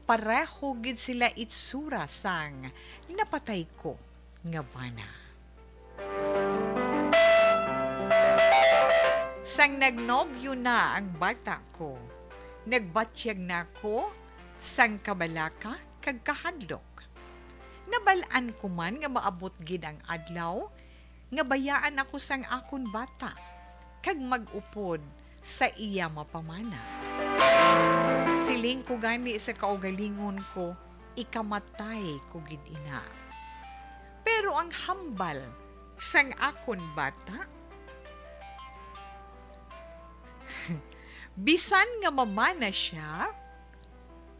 pareho gid sila itsura sang napatay ko nga bana. Sang nagnobyo na ang bata ko, nagbatyag na ako sang kabalaka kag kahadlok. Nabal-an ko man nga maabot gid ang adlaw nga bayaan ako sang akon bata kag mag-upod sa iya mapamana. Siling ko gani sa kaugalingon ko, ikamatay ko gid ina. Pero ang hambal sang akon bata, bisan nga mamana siya,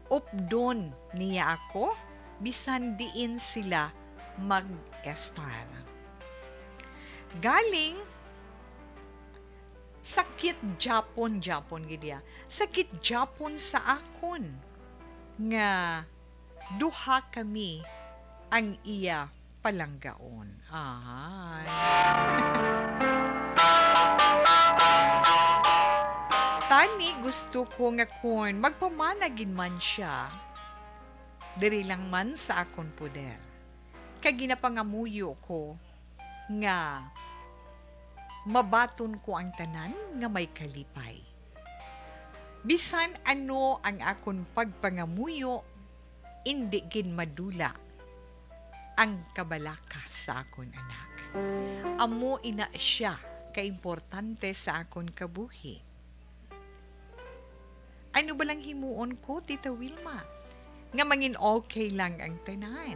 updon niya ako bisan diin sila mag-estar. Galing sakit japon, japon gid iya. Sakit japon sa akon nga duha kami ang iya palanggaon. Ay. Tani gusto ko nga kon magpamana gid man siya, diri lang man sa akon poder. Kay ginapangamuyo ko nga mabaton ko ang tanan nga may kalipay. Bisan ano ang akon pagpangamuyo, indi gid madula ang kabalaka sa akon anak. Amo ina sia ka importante sa akon kabuhi. Ano ba lang himuon ko, Tita Wilma, nga mangin okay lang ang tanan?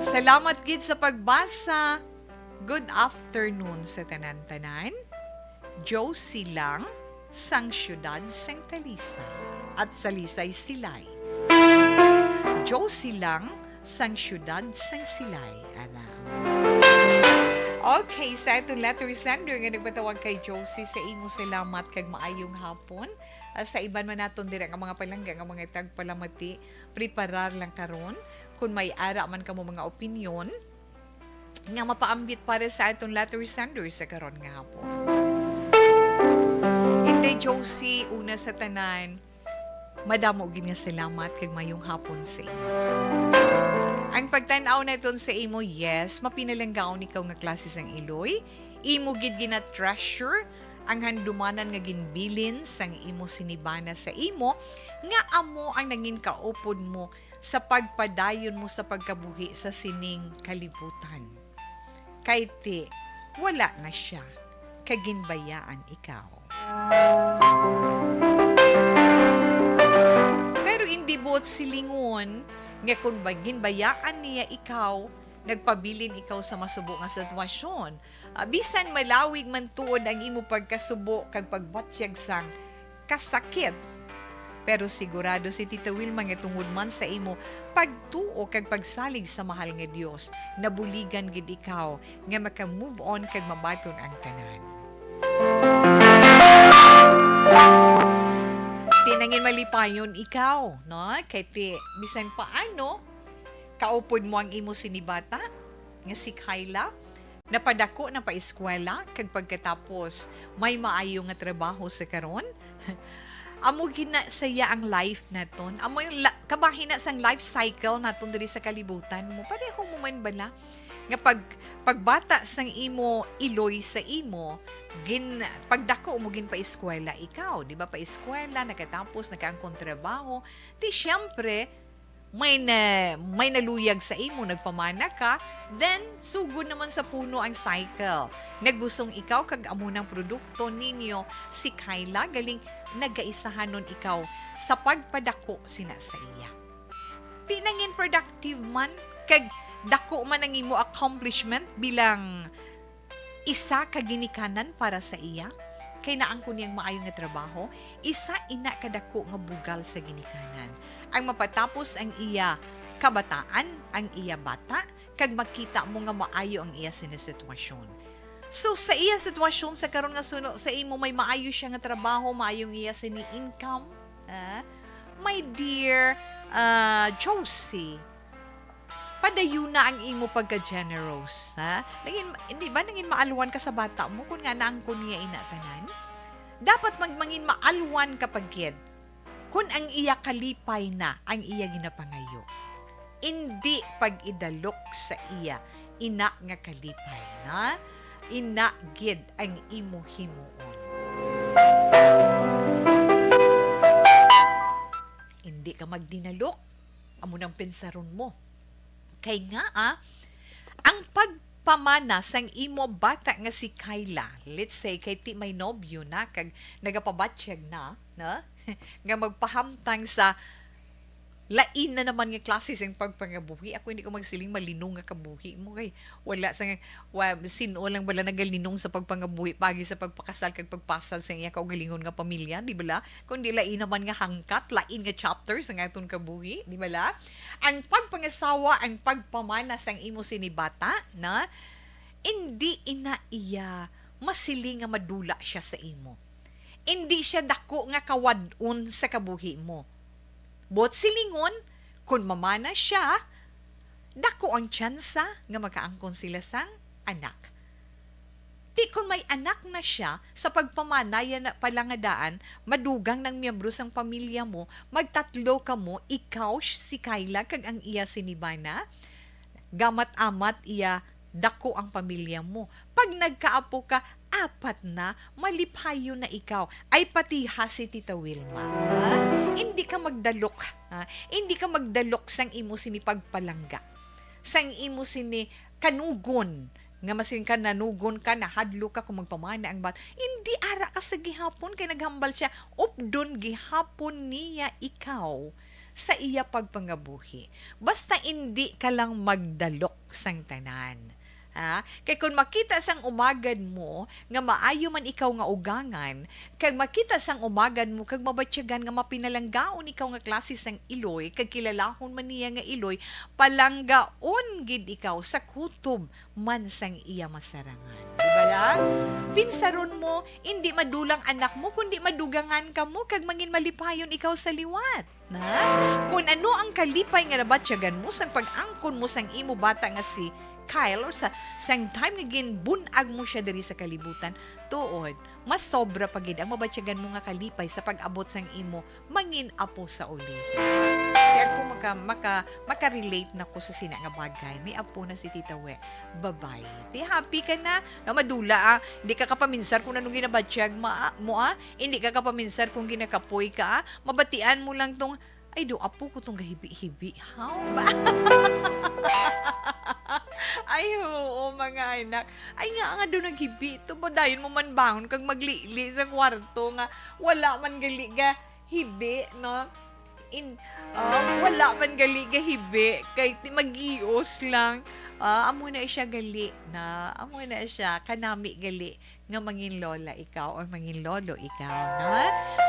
Salamat gid sa pagbasa. Good afternoon sa tanan-tanan. Josie lang sang siyudad sang Talisay at Talisay Silay. Josie lang sang siyudad sang Silay. Ana. Okay, sa aton letter sender nga nagpatawag kay Josie, sa imo salamat kag maayong hapon. Ah, sa iban man naton dira nga mga palangga nga mga tagpalamati, preparar lang karon. Kung may ara man kamo mga opinyon, nga mapaambit para sa aton letter sender sa karon nga hapon. Inday Josie, una sa tanan, madamo gid nga salamat kag mayong hapon sa imo. Ang pagtan-aw naton sa imo, yes, mapinalanggaon ikaw nga klase sang iloy. Imo gid gina-treasure ang handumanan nga ginbilin sang imo sinibana sa imo, nga amo ang nangin kaupod mo sa pagpadayon mo sa pagkabuhi sa sining kalibutan. Kay ti, wala na sia, kay ginbayaan ikaw. Pero indi buot silingon nga kon ba ginbayaan niya ikaw, nagpabilin ikaw sa masubo nga sitwasyon. Ah, bisan malawig man tuod ang imo pagkasubo kag pagbatyag sang kasakit, pero sigurado si Tita Wilma nga tungod man sa imo pagtuo kag pagsalig sa mahal nga Dios, nabuligan gid ikaw nga maka-move on kag mabaton ang tanan. Ti nangin malipayon ikaw, no? Kay ti, bisan paano, kaupod mo ang imo sinibata nga si Kyla. Napadako na pa eskwela, kag pagkatapos may maayo nga trabaho sa karon. Amo gid na saya ang life naton. Amo yung la-, kabahin na sang life cycle naton diri sa kalibutan mo. Pareho mo man bala nga pag, pagbata sang imo iloy sa imo, gin, pagdako mo gin pa eskwela ikaw, di ba? Pa eskwela, nakatapos, nakaangkon trabaho. Ti, siyempre, May na, may naluyag sa imo, nagpamana ka, then sugod naman sa puno ang cycle. Nagbusong ikaw kag amo nang produkto ninyo si Kyla, galing nagaisahanon ikaw sa pagpadako sina sa iya. Di nangin productive man, kag dako man ang imo accomplishment bilang isa ka ginikanan para sa iya, kay naangkon niyang maayo nga trabaho, isa ina ka dako nga bugal sa ginikanan. Ang mapatapos ang iya kabataan, ang iya bata, kag makita mo nga maayo ang iya sini sitwasyon. So, sa iya sitwasyon sa karon nga suno, sa imo may maayo siya nga trabaho, maayo ang iya sini income, ah, my dear, ah, Josie, padayuna ang imo pagka-generous, ha? Nangin, hindi ba nangin maalwan ka sa bata mo kung nga naangkon niya ina tanan? Dapat magmangin maalwan ka pa gid kung ang iya kalipay na ang iya ginapangayo. Indi pag-idalok sa iya ina nga kalipay na ina gid ang imo himuon. Indi ka magdinalok, amo nang pensaron mo. Kay nga, ah, ang pagpamana sang imo bata nga si Kyla, let's say, kay ti may nobyo na, kag nagapabatyag na, no? Nga magpahamtang sa lain na naman nga klase sang pagpangabuhi. Ako hindi ko magsiling malinong nga kabuhi mo, kay wala sa, wa, sin-o lang bala nagalinong sa pagpangabuhi, pagi sa pagpakasal kag pagpasad sa iya kaugalingon nga pamilya, di bala? Kundi lain naman nga hangkat, lain nga chapter sa aton kabuhi, di bala? Ang pagpangasawa, ang pagpamana sang imo sini bata, na indi ina iya masiling nga madula siya sa imo. Indi siya dako nga kawad-on sa kabuhi mo. Buot silingon, kon mamana siya, dako ang tsansa nga makaangkon sila sang anak. Ti kon may anak na siya, sa pagpamana ya na pala nga daan, madugang nang miyembro sang pamilya mo, magtatlo kamo, ikaw, si Kyla, kag ang iya sini bana. Gamat-amat iya, dako ang pamilya mo. Pag nagkaapo ka, apat na, malipayon na ikaw. Ay, pati ha si Tita Wilma, ha? Hindi ka magdalok, ha? Hindi ka magdalok sang imo sini pagpalangga, sang imo sini kanugon, nga masin ka nanugon ka, nahadlok ka kung magpamana ang bat-, hindi ara ka sa gihapon, kay naghambal siya, updon gihapon niya ikaw sa iya pagpangabuhi. Basta indi ka lang magdalok sang tanan. Ha? Kay kon makita sang umagad mo nga maayo man ikaw nga ugangan, kag makita sang umagad mo kag mabatyagan nga mapinalanggaon ikaw nga klase sang iloy, kag kilalahon man niya nga iloy, palanggaon gid ikaw sa kutob man sang iya masarangan. Di ba lang? Pinsaron mo, indi madulang anak mo, kundi madugangan kamo, kag mangin malipayon ikaw sa liwat. Na? Kon ano ang kalipay nga nabatyagan mo sang pag-angkon mo sang imo bata nga si Kyle, or sa, sang time nga ginbun-ag mo siya diri sa kalibutan, tuod, mas sobra pa gid ang mabatyagan mo nga kalipay sa pag-abot sang imo mangin apo sa ulihi. Kaya ako maka, maka, maka-relate na ko sa sina nga bagay. May apo na si Tita We. Babay. Ti happy ka na. Na madula, ah. Hindi ka kapaminsar kung anong ginabatyag ma-, mo, ah. Hindi ka kapaminsar kung ginakapoy ka, ah. Mabatian mo lang tong, "Ay, do, apo ko tong gahibi-hibi, ha?" Ba? Ay, oo, mga anak. Ay, nga, nga do naghibi to. Ba, dayon mo man bangon kag maglili sa kwarto nga wala man gali ga hibi, no? In, ah, wala man gali ga hibi, kay ti magios lang. Ah, amo na siya gali na. Amo na siya, kanami gali nga mangin lola ikaw or mangin lolo ikaw, no?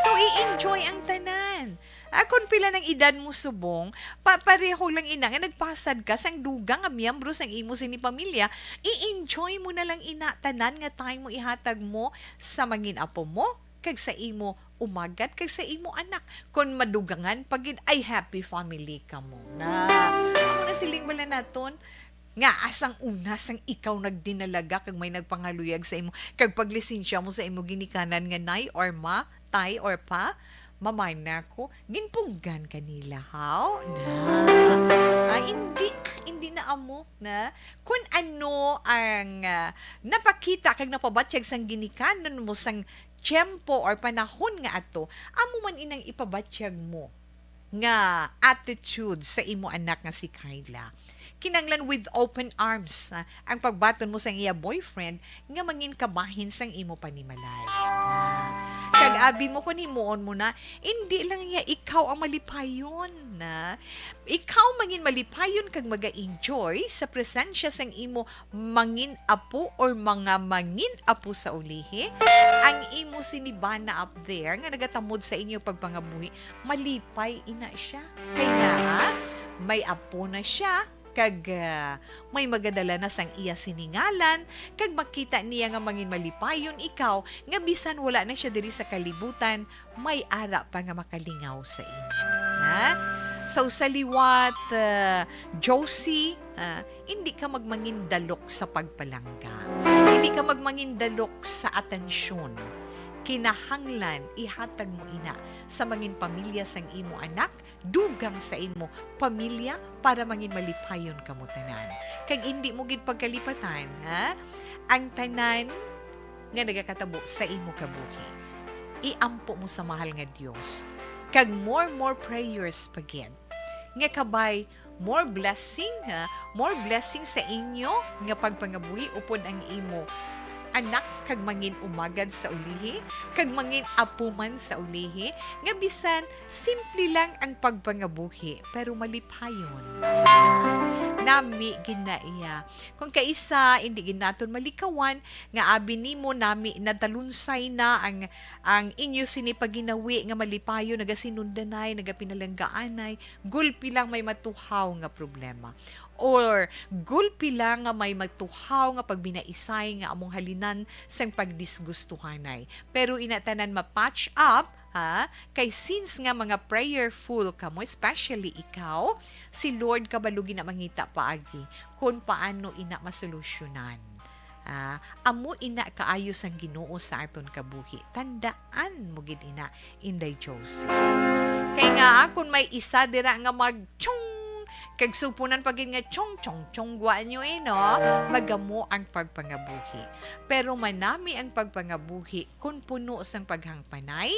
So, i-enjoy ang tanan. Ah, kung pila ng edad mo subong, pa-, pareho lang ina nga nagpasad ka sang dugang nga miyembro sang imo sini pamilya, i-enjoy mo na lang ina tanan nga time mo ihatag mo sa mangin apo mo, kag sa imo umagad, kag sa imo anak. Kon madugangan pa gid, ay happy family kamo. Na, amo na siling bala naton, nga asang una sang ikaw nagdinalaga kag may nagpangaluyag sa imo, kag paglisensya mo sa imo ginikanan nga nay or ma, tay or pa, mamana ko, ginpunggan ka nila, haw? Na. Ah, hindi, hindi na amo, na. Kun ano ang, ah, napakita kag napabatyag sang ginikanan mo sang tiyempo or panahon nga ato, amo man inang ipabatyag mo nga attitude sa imo anak nga si Kyla. Kinahanglan with open arms, ah, ang pagbaton mo sang iya boyfriend nga mangin kabahin sang imo panimalay. Ah, kag abi mo, kung himuon mo na, indi lang iya ikaw ang malipayon, na ikaw mangin malipayon kag maga-enjoy sa presensya sang imo mangin apo or mga mangin apo sa ulihi. Ang imo sini bana up there nga nagatamod sa inyo pagpangabuhi, malipay ina siya. Kay nga, may apo na siya, kag, ah, may magadala na sang iya siningalan, kag makita niya nga mangin malipayon ikaw, nga bisan wala na siya diri sa kalibutan, may ara pa nga makalingaw sa imo. Ha? So, sa liwat, ah, Josie, ah, hindi ka magmangindalok sa pagpalangga. Hindi ka magmangindalok sa atensyon. Kinahanglan ihatag mo ina sa mangin pamilya sang imo anak, dugang sa imo pamilya, para mangin malipayon kamo tanan. Kag indi mo gid pagkalipatan, ha? Ang tanan nga nagakatabo sa imo kabuhi, iampo mo sa mahal nga Dios. Kag more, more prayers pa gid. Nga kabay, more blessing, ha? More blessing sa inyo nga pagpangabuhi upod ang imo anak kag mangin umagad sa ulihi, kag mangin apo man sa ulihi, nga bisan simple lang ang pagpangabuhi, pero malipayon. Nami gid na iya. Kung kaisa, hindi gid naton malikawan nga abi nimo, nami natalunsay na ang, ang inyo sini paginawi nga malipayon, nagasinundanay, nagapinalanggaanay, gulpi lang may matuhaw nga problema. Or gulpi lang nga may matuhaw nga pagbinaisay nga among halinan sang pagdisgustuhanay. Pero ina tanan ma-patch up, ha? Kay since nga mga prayerful kamo, especially ikaw, si Lord kabalo gid na mangita paagi kung paano ina masolusyonan. Ah, amo ina kaayo sang Ginoo sa aton kabuhi. Tandaan mo gid ina, Inday Josie. Kay nga, ah, kung may isa dira nga mag-chong, kag supunan pa gid nga chong, chong, chong, gwa nyo eh, no? Magamo ang pagpangabuhi. Pero manami ang pagpangabuhi kung puno sang paghangpanay,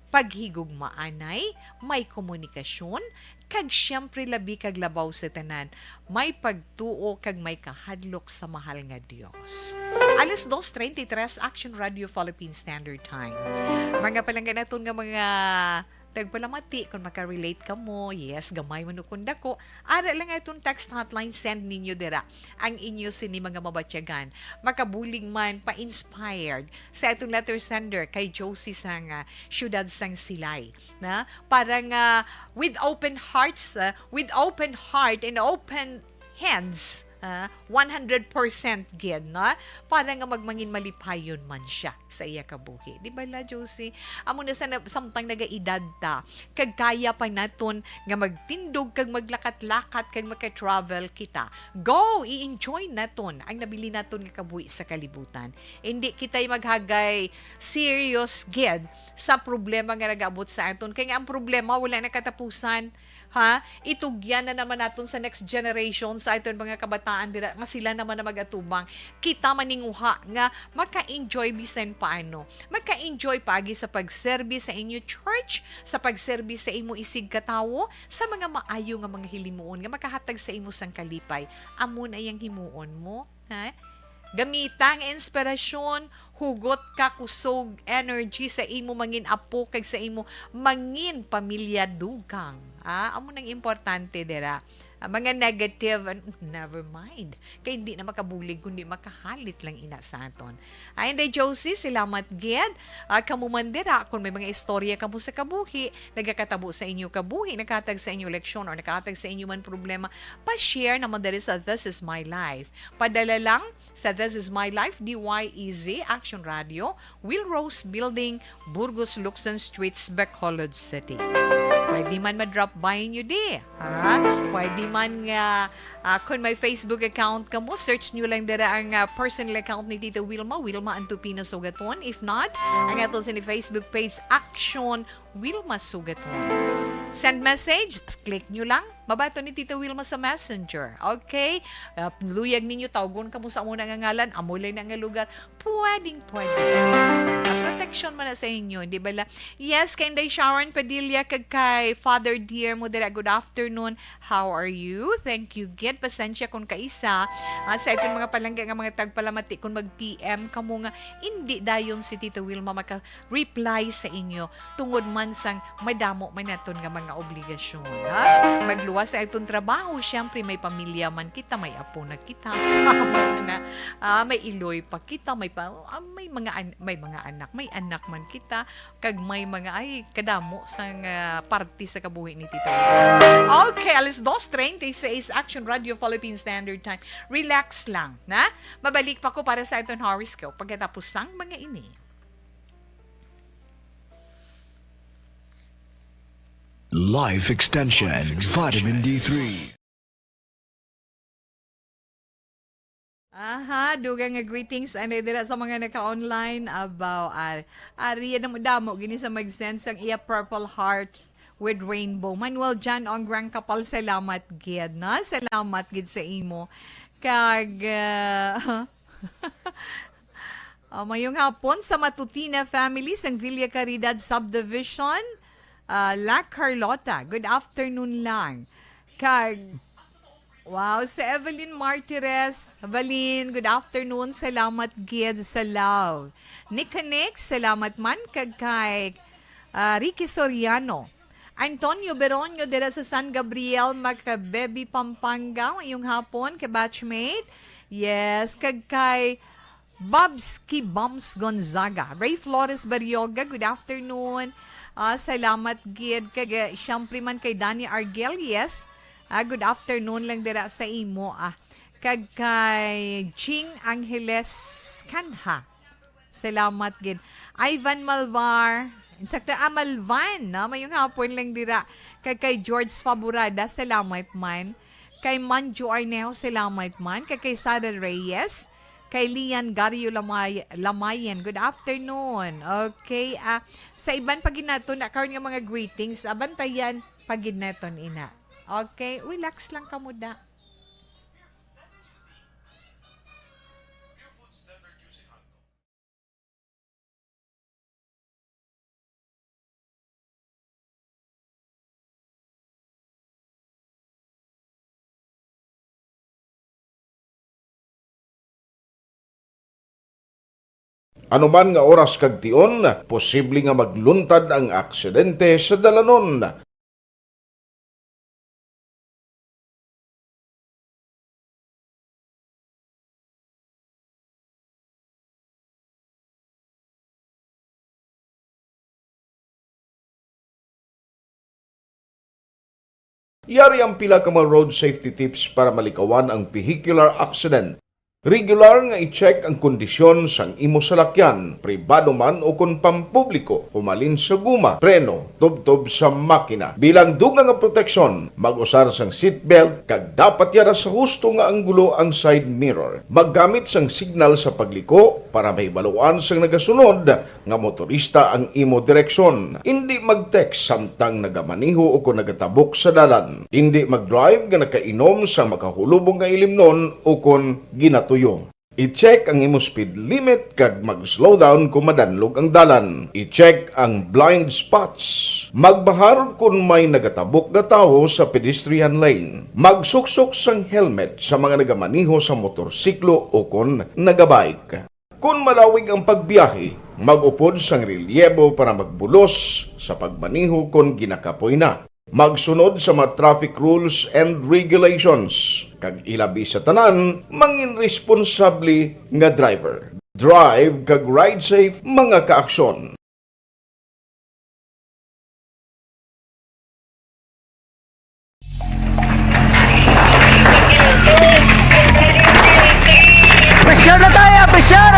paghigugmaanay, may komunikasyon, kag siyempre labi kag labaw sa tanan, may pagtuo kag may kahadlok sa mahal nga Dios. Alas dos treinta y tres, Action Radio Philippine Standard Time. Mga palangga naton nga mga tagpalamati, kung makarelate kamo, yes, gamay man o kung dako, ara lang aton text hotline, send ninyo dira ang inyo sini mga mabatyagan. Makabulig man, pa-inspired sa aton letter sender kay Josie sang, ah, siyudad sang Silay, na para nga with open hearts, ah, with open heart and open hands, ah, one hundred percent gid, no? Para nga magmangin malipayon man siya sa iya kabuhi. Di ba la, Josie? Amo na sa na-, samtang nagaedad ta, kag kaya pa naton nga magtindog kag maglakat-lakat kag maka-travel kita. Go! I-enjoy naton ang nabili naton nga kabuhi sa kalibutan. Hindi kita'y maghagay serious gid sa problema nga nagaabot sa aton. Kay nga ang problema wala na katapusan. Ha? Itugyan na naman naton sa next generation, sa aton mga kabataan dira, nga sila naman na magatubang. Kita maninguha nga maka-enjoy bisan paano. Maka-enjoy paagi sa pagserbi sa inyo church, sa pagserbi sa imo isigkatawo, sa mga maayo nga mga hilimuon nga makahatag sa imo sang kalipay. Amo na yang himuon mo, ha? Gamita ang inspirasyon, hugot ka kusog, energy sa imo mangin apo kag sa imo mangin pamilya dugang. Ah, amo nang importante dira. Ang mga negative, an-, never mind. Kay hindi na makabulig kundi makahalit lang ina sa aton. Ay, Inday Josie, salamat gid. Ah, kamo man dira, kung may mga istorya kamo sa kabuhi, nagakatabo sa inyo kabuhi, nakahatag sa inyo leksyon, or nakahatag sa inyo man problema, pa-share naman diri sa This Is My Life. Padala lang sa This Is My Life, D Y E Z, Action Radio, Will Rose Building, Burgos Luxon Streets, Bacolod City. Pwede man ma-drop by nyo di, ha? Pwede man nga, ah, kung may Facebook account kamo, search nyo lang dira ang, ah, personal account ni Tita Wilma, Wilma Antupino Sugaton. If not, ang aton sini Facebook page, Action Wilma Sugaton. Send message, click nyo lang. Mabaton ni Tita Wilma sa Messenger. Okay? Ah, luyag ninyo, tawgon kamo sa amo na nga ngalan, amo lang na nga lugar. Pwedeng pwede. Ah, pero protection man na sa inyo, di ba la? Yes, kay Inday Sharon Padilla, kag kay Father Dear mo dira, good afternoon. How are you? Thank you gid. Pasensya kung kaisa, ah, sa aton mga palangga nga mga tagpalamati, kung mag-P M kamo nga, hindi dayon si Tita Wilma maka-reply sa inyo, tungod man sang madamo man naton nga mga obligasyon, ha? Magluwas sa aton trabaho, siyempre may pamilya man kita, may apo na kita, na, ah, may iloy pa kita, may pa, ah, may mga an-, may mga anak, may anak man kita, kag may mga, ay, kadamo sang, ah, parte sa kabuhi ni Tita Wilma. Okay, alas dos treinta y seis, Action Radio Philippine Standard Time. Relax lang, na? Mabalik pa ko para sa aton horoscope pagkatapos sang mga ini. Life Extension, Vitamin D three. Aha, dugang nga greetings anay dira sa mga naka-online. Abaw, ar-, ari, damo-damo gini sa mag-send sang iya purple hearts with rainbow. Manuel John Ongrang Kapal, salamat gid, no? Salamat gid sa imo. Kag, ah, ah, mayong hapon sa Matutina family sang Villa Caridad Subdivision, ah, La Carlota. Good afternoon lang. Kag, wow, si Evelyn Martires. Evelyn, good afternoon. Salamat gid sa love. Nick Connect, salamat man. Kag kay, ah, Ricky Soriano. Antonio Beronio dira sa San Gabriel, Macabebe, Pampanga. Mayong hapon, ka-batchmate. Yes, kag kay Bobski Bums Gonzaga. Ray Flores Barrioga, good afternoon. Ah, salamat gid. Kag, eh, siyempre man kay Danny Argel, yes. Ah, good afternoon lang dira sa imo, ah. Kag kay Jing Angeles Canha. Salamat gid. Ivan Malvar. Insakto, ah, Malvan, no? Mayong hapon lang dira. Kag kay George Faburada, salamat man. Kay Manjo Arnejo, salamat man. Kag kay Sara Reyes. Kay Lian Gario Lamay-, Lamayan, good afternoon. Okay, ah, sa iban pa gid nato na karon nga mga greetings, abantayan pa gid naton ina. Okay, relax lang kamo da. Ano man nga oras kag tion, posible nga magluntad ang aksidente sa dalanon. Yari ang pila ka mga road safety tips para malikawan ang vehicular accident. Regular nga i-check ang kondisyon sang imo salakyan, pribado man o kon pampubliko, humalin sa guma, preno, tubtob sa makina. Bilang dugang nga proteksyon, mag-usar sang seatbelt kag dapat yara sa husto nga anggulo ang side mirror. Maggamit sang signal sa pagliko para mahibaluan sang nagasunod nga motorista ang imo direksyon. Indi mag-text samtang nagamaneho o kon nagatabok sa dalan. Indi mag-drive nga nakainom sa makahulubong nga ilimnon o kon ginatuyo. I-check ang imo speed limit kag mag-slow down kon madanlog ang dalan. I-check ang blind spots. Magbahar kon may nagatabok nga tawo sa pedestrian lane. Magsuksok sang helmet sa mga nagamaneho sa motorsiklo o kon nagabike. Kon malawig ang pagbiyahe, mag-upod sang relyebo para magbulos sa pagmaneho kon ginakapoy na. Magsunod sa mga traffic rules and regulations, kag ilabi sa tanan, mangin responsable nga driver. Drive kag ride safe, mga kaaksyon. Pressure na tayo, pressure!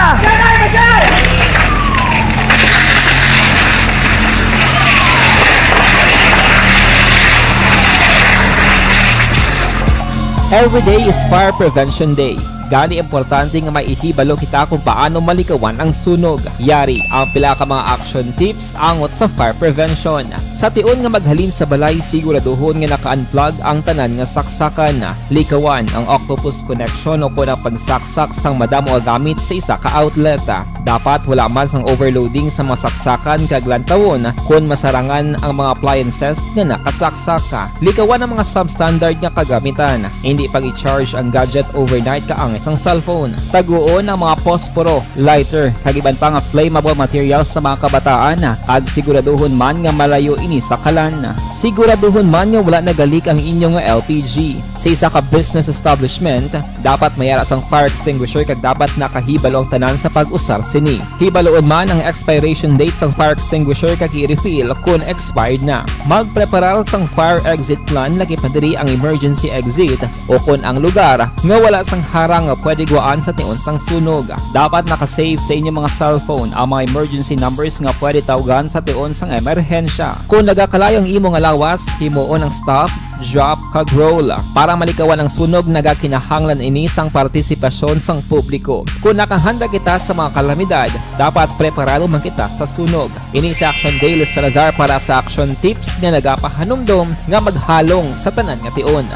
Every day is Fire Prevention Day. Gani, importante nga maihibalo kita kung paano malikawan ang sunog. Yari ang pila ka mga action tips angot sa fire prevention. Sa tion nga maghalin sa balay, siguraduhon nga naka-unplug ang tanan nga saksakan. Likawan ang octopus connection o kon ang pagsaksak sang madamo nga gamit sa isa ka outlet. Dapat wala man sang overloading sa mga saksakan kag lantawon kon masarangan ang mga appliances nga nakasaksak. Likawan ang mga substandard nga kagamitan. Hindi pag-i-charge ang gadget overnight kaangay sang cellphone. Taguon ang mga posporo, lighter, kag iban pa nga flammable materials sa mga kabataan, kag siguraduhon man nga malayo ini sa kalan. Siguraduhon man nga wala nagalik ang inyo nga L P G. Sa isa ka business establishment, dapat may ara sang fire extinguisher kag dapat nakahibalo ang tanan sa pag-usar sini. Hibaloon man ang expiration date sang fire extinguisher kag i-refill kon expired na. Magpreparar sang fire exit plan, lakip na diri ang emergency exit o kon ang lugar nga wala sang harang nga pwede guwaan sa tion sang sunog. Dapat naka-save sa inyo mga cellphone ang mga emergency numbers nga pwede tawgan sa tion sang emerhensya. Kon nagakalayo ang imo nga lawas, himuon ang stop, drop, kag roll. Para malikawan ang sunog, nagakinahanglan ini sang partisipasyon sang publiko. Kon nakahanda kita sa mga kalamidad, dapat preparado man kita sa sunog. Ini si Action Dale Salazar para sa Action Tips nga nagapahanumdom nga maghalong sa tanan nga tion.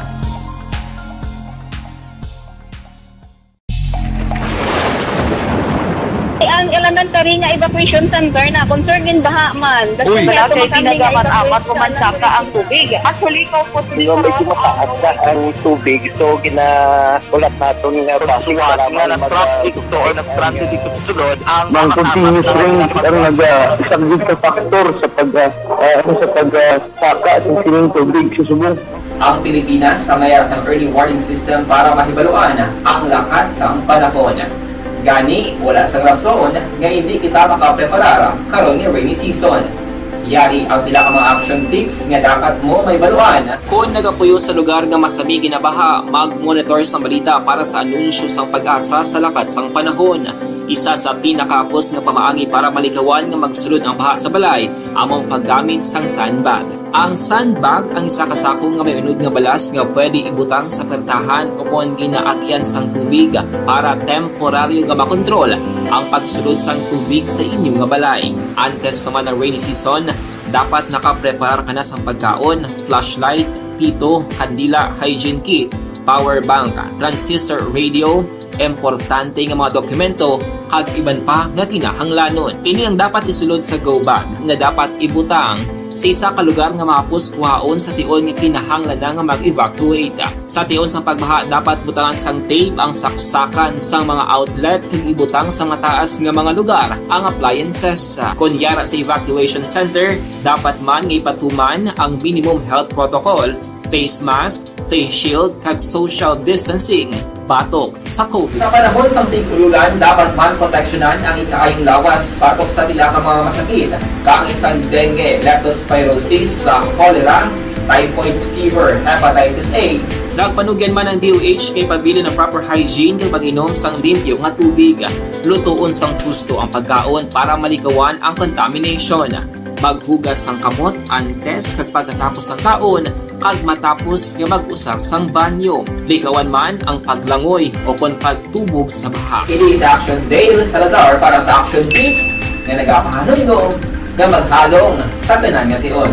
Ang elementary nga evacuation center na concern in baha man. Uy. Wala kay ginagamit-amat o mansaka ang tubig. Actually, ikaw po, Di ba, medyo mataas na ang tubig, so gina-, ulat naton nga base nga para na mag-, nag-traffic to or nag-transit dito sa sulod ang mga continuous rain ang naga-, isa gid ka factor sa pag-, ah, ah, sa pag-, ah, saka sa sining tubig sa subong. Ang Pilipinas ang may sang early warning system para mahibaluan ang lakat sang panahon. Gani, wala sang rason nga hindi kita makapreparar karon nga rainy season. Yari ang pila ka mga action tips nga dapat mo mahibaluan. Kon nagapuyo sa lugar nga masami ginabaha, mag-monitor sang balita para sa anunsyo sang PAGASA sa lakat sang panahon. Isa sa pinakahapos nga pamaagi para malikawan nga magsulod ang baha sa balay amo ang paggamit sang sandbag. Ang sandbag ang isa ka sako nga may unod nga balas nga pwede ibutang sa pertahan o kon ginaagyan sang tubig para temporaryo nga makontrol ang pagsulod sang tubig sa inyo nga balay. Antes pa man ang rainy season, dapat nakapreparar ka na sang pagkaon, flashlight, pito, kandila, hygiene kit, power bank, transistor radio, importante nga mga dokumento, kag iban pa nga kinahanglanon. Ini ang dapat isulod sa go bag nga dapat ibutang sa isa ka lugar nga mahapos kuhaon sa tion nga kinahanglan na nga mag-evacuate. Sa tion sang pagbaha, dapat butangan sang tape ang saksakan sang mga outlet kag ibutang sa mataas nga mga lugar ang appliances. Kon yara sa evacuation center, dapat man nga ipatuman ang minimum health protocol, face mask, face shield, kag social distancing batok sa COVID. Sa panahon sang tig-ululan, dapat man proteksyonan ang ikaayong lawas batok sa pila ka mga masakit, kaangay sang dengue, leptospirosis, sa cholera, typhoid fever, hepatitis A. Nagpanugyan man ang D O H nga ipabilin ang proper hygiene kag pag-inom sang limpyo nga tubig. Lutoon sang husto ang pagkaon para malikawan ang contamination. Maghugas sang kamot antes kag pagkatapos sang kaon, kag matapos nga mag-usar sang banyo. Likawan man ang paglangoy o kon pagtubog sa baha. Ini si Action Dale Salazar para sa Action Tips nga nagapahanumdom nga maghalong sa tanan nga tion.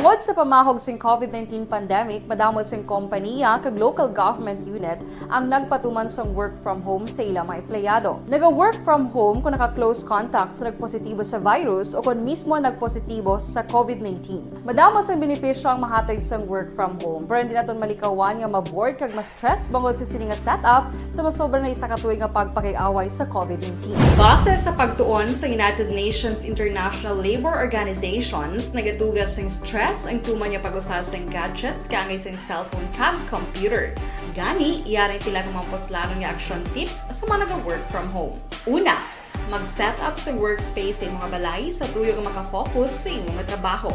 Tungod sa pamahog sing COVID nineteen pandemic, madamo sing kompanya kag local government unit ang nagpatuman sang work from home sa ila mga empleyado. Naga-work from home kung naka-close contact sa nagpositibo sa virus o kon mismo nagpositibo sa COVID nineteen. Madamo sang benepisyo ang mahatag sang work from home, pero hindi naton malikawan nga ma-bored kag ma-stress bangod sa sini nga setup sa masobra na isa ka tuig nga pagpakig-away sa COVID nineteen. Base sa pagtuon sa United Nations International Labour Organizations, nagatuga sing stress ang tuman nga pag-usa sing gadgets kaangay sing cellphone kag computer. Gani, yari ang pila ka mga puslanon nga action tips sa mga naga-work from home. Una, mag-set up sa workspace sa imo nga balay sa tuyo nga maka-focus sa imo nga trabaho.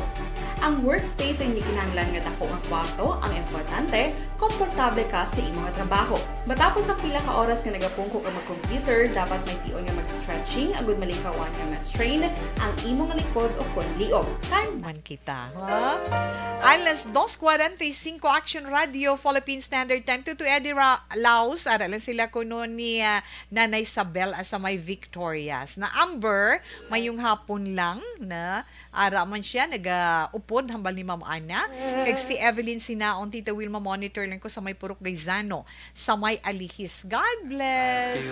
Ang workspace ay hindi kinahanglan nga dako nga kwarto. Ang importante, komportable ka sa imo nga trabaho. Matapos ang pila ka oras nga nagapungko ka mag-computer, dapat may tion nga mag-stretching agud malikawan nga ma-strain ang imo nga likod o kon liog. Time man kita, ha? Alas dos cuarenta y cinco, Action Radio, Philippine Standard Time, two two Eddie Ra-, Laos. Ara lang sila kuno ni, ah, Nanay Isabel, ah, sa may Victorias. Na Amber, mayong hapon lang na ara man siya, nagaupod hambal ni Ma'am Ana. Kag si Evelyn Sinaon, Tita Wilma, monitor lang ko sa may Purok Gaisano, sa may Alihis. God bless!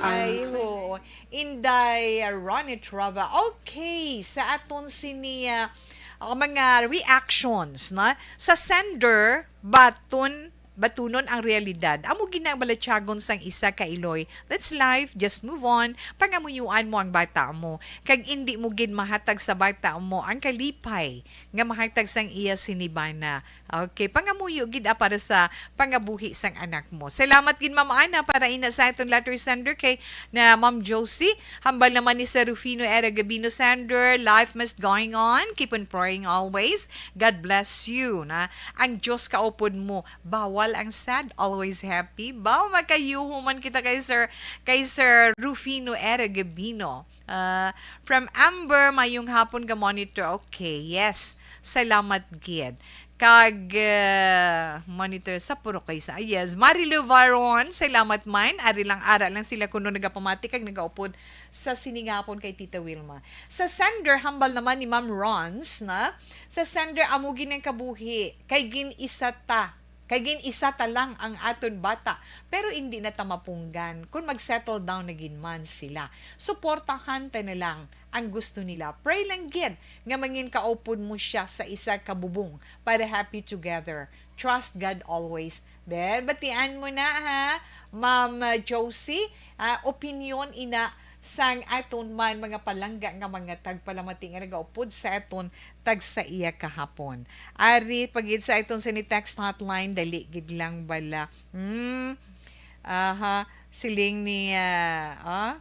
Ay, ho. Inday Ronnie Trava. Okay, sa aton sini, ah, ah, mga reactions, na? Sa sender, baton, batunon ang realidad. Amo gid na ang balatyagon sang isa ka iloy. That's life, just move on. Pangamuyuan mo ang bata mo. Kag indi mo gid mahatag sa bata mo ang kalipay nga mahatag sang iya sinibana. Okay, pangamuyo gid, ah, para sa pangabuhi sang anak mo. Salamat gid, Ma'am Ana, para ina sa aton letter sender kay na Ma'am Josie. Hambal naman ni Sir Rufino Era Gabino Sender, "Life must going on. Keep on praying always. God bless you." Na, ang Diyos kaupod mo. Bawal ang sad, always happy. Baw, makayuho man kita kay Sir, kay Sir Rufino Era Gabino. Ah, from Amber, mayong hapon ka monitor. Okay, yes. Salamat gid. Kag, ah, monitor sa Purok Gaisano. Yes, Marilu Varon, salamat man. Ari lang, ara lang sila kuno nagapamati kag nagaupod sa sini nga hapon kay Tita Wilma. Sa sender, hambal naman ni Ma'am Rons, na? Sa sender, amo gid ang kabuhi. Kay gin-isa ta. Kay gin-isa ta lang ang aton bata. Pero indi na ta mapunggan kung mag-settle down na gid man sila. Suportahan ta na lang ang gusto nila. Pray lang gid nga mangin kaupod mo siya sa isa ka bubong para happy together. Trust God always. Then, batian mo na, ha, Ma'am, uh, Josie, ah, opinyon ina sang aton man mga palangga nga mga tagpalamati nga nagaupod sa aton tag sa iya kahapon. Ari pa gid sa aton sini text hotline, dali gid lang bala. Hmm. Aha, siling ni, ah, ah?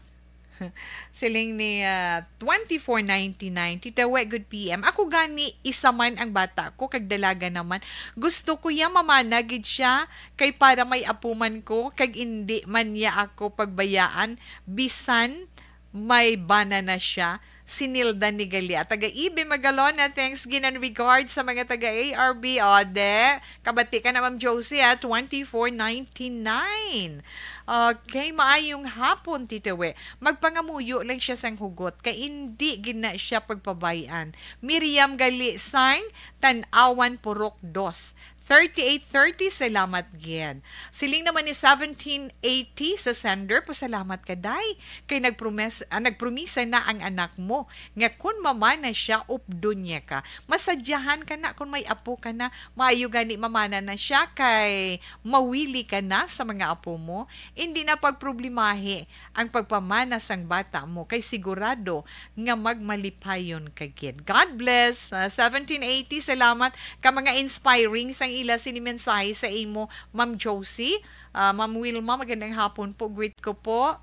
Siling ni, ah, twenty-four ninety-nine, "Tita We, good P M. Ako gani, isa man ang bata ko, kag dalaga naman. Gusto ko ya mamana gid siya, kay para may apo man ko, kag indi man niya ako pagbayaan, bisan may bana na siya." Si Nilda Nigalia, taga Ibe, Magalona, thanks gid and regards sa mga taga A R B. O, de, kabati ka na, Ma'am Josie, ah, twenty-four ninety-nine. Okay, maayong hapon, Tita We. Magpangamuyo lang siya sang hugot, kay indi gid na siya pagpabay-an. Miriam Gali sang Tan-awan, Purok Dos. Thirty-eight thirty, salamat gid. Siling naman ni seventeen eighty sa sender, "Pasalamat ka, Day, kay nagpromes-, ah, nagpromisa na ang anak mo nga kun mamana siya, updon niya ka. Masadyahan ka na kun may apo ka na, maayo gani mamana na siya kay mawili ka na sa mga apo mo. Indi na pagproblemahi ang pagpamana sang bata mo, kay sigurado nga magmalipayon ka gid." God bless. Ah, seventeen eighty, salamat ka mga inspiring sang ila sini mensahe sa imo, Ma'am Josie. Ah, Ma'am Wilma, magandang hapon po. Greet ko po,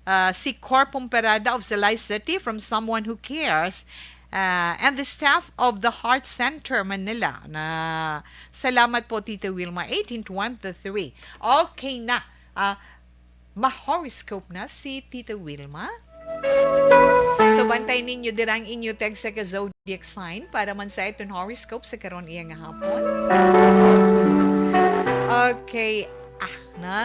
ah, si Cor Pomperada of Salay City, from Someone Who Cares, ah, and the staff of the Heart Center, Manila. Na, salamat po, Tita Wilma, eighteen twenty-three. Okay na. Ah, ma-horoscope na si Tita Wilma. So, bantay ninyo dira ang inyo tagsa ka zodiac sign para man sa aton horoscope sa karon iya nga hapon. Okay. Ah, na.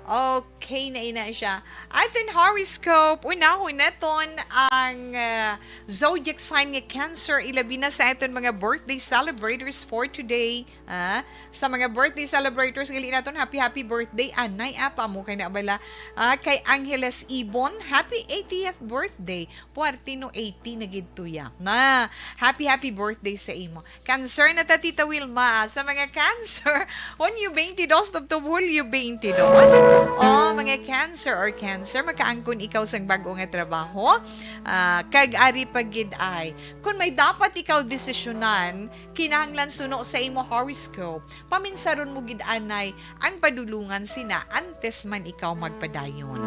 Okay na ina siya. Aton horoscope, unahon naton ang, ah, zodiac sign nga Cancer, ilabi na sa aton mga birthday celebrators for today. Ah, sa mga birthday celebrators, gali naton, happy, happy birthday. Anay, apa mo kay na bala? Ah, kay Angeles Ibon, happy eightieth birthday. Puwerte no, eighty na gid to ya. Na, happy, happy birthday sa imo. Cancer na ta, Tita Wilma. Sa mga Cancer, Hunyo twenty-two tubtob Hulyo twenty-two. Oh, mga Cancer or Cancer, makaangkon ikaw sang bag-o nga trabaho. Ah, kag ari pa gid ay, kung may dapat ikaw desisyonan, kinahanglan suno sa imo horoscope, paminsaron mo gid anay ang padulungan sina antes man ikaw magpadayon.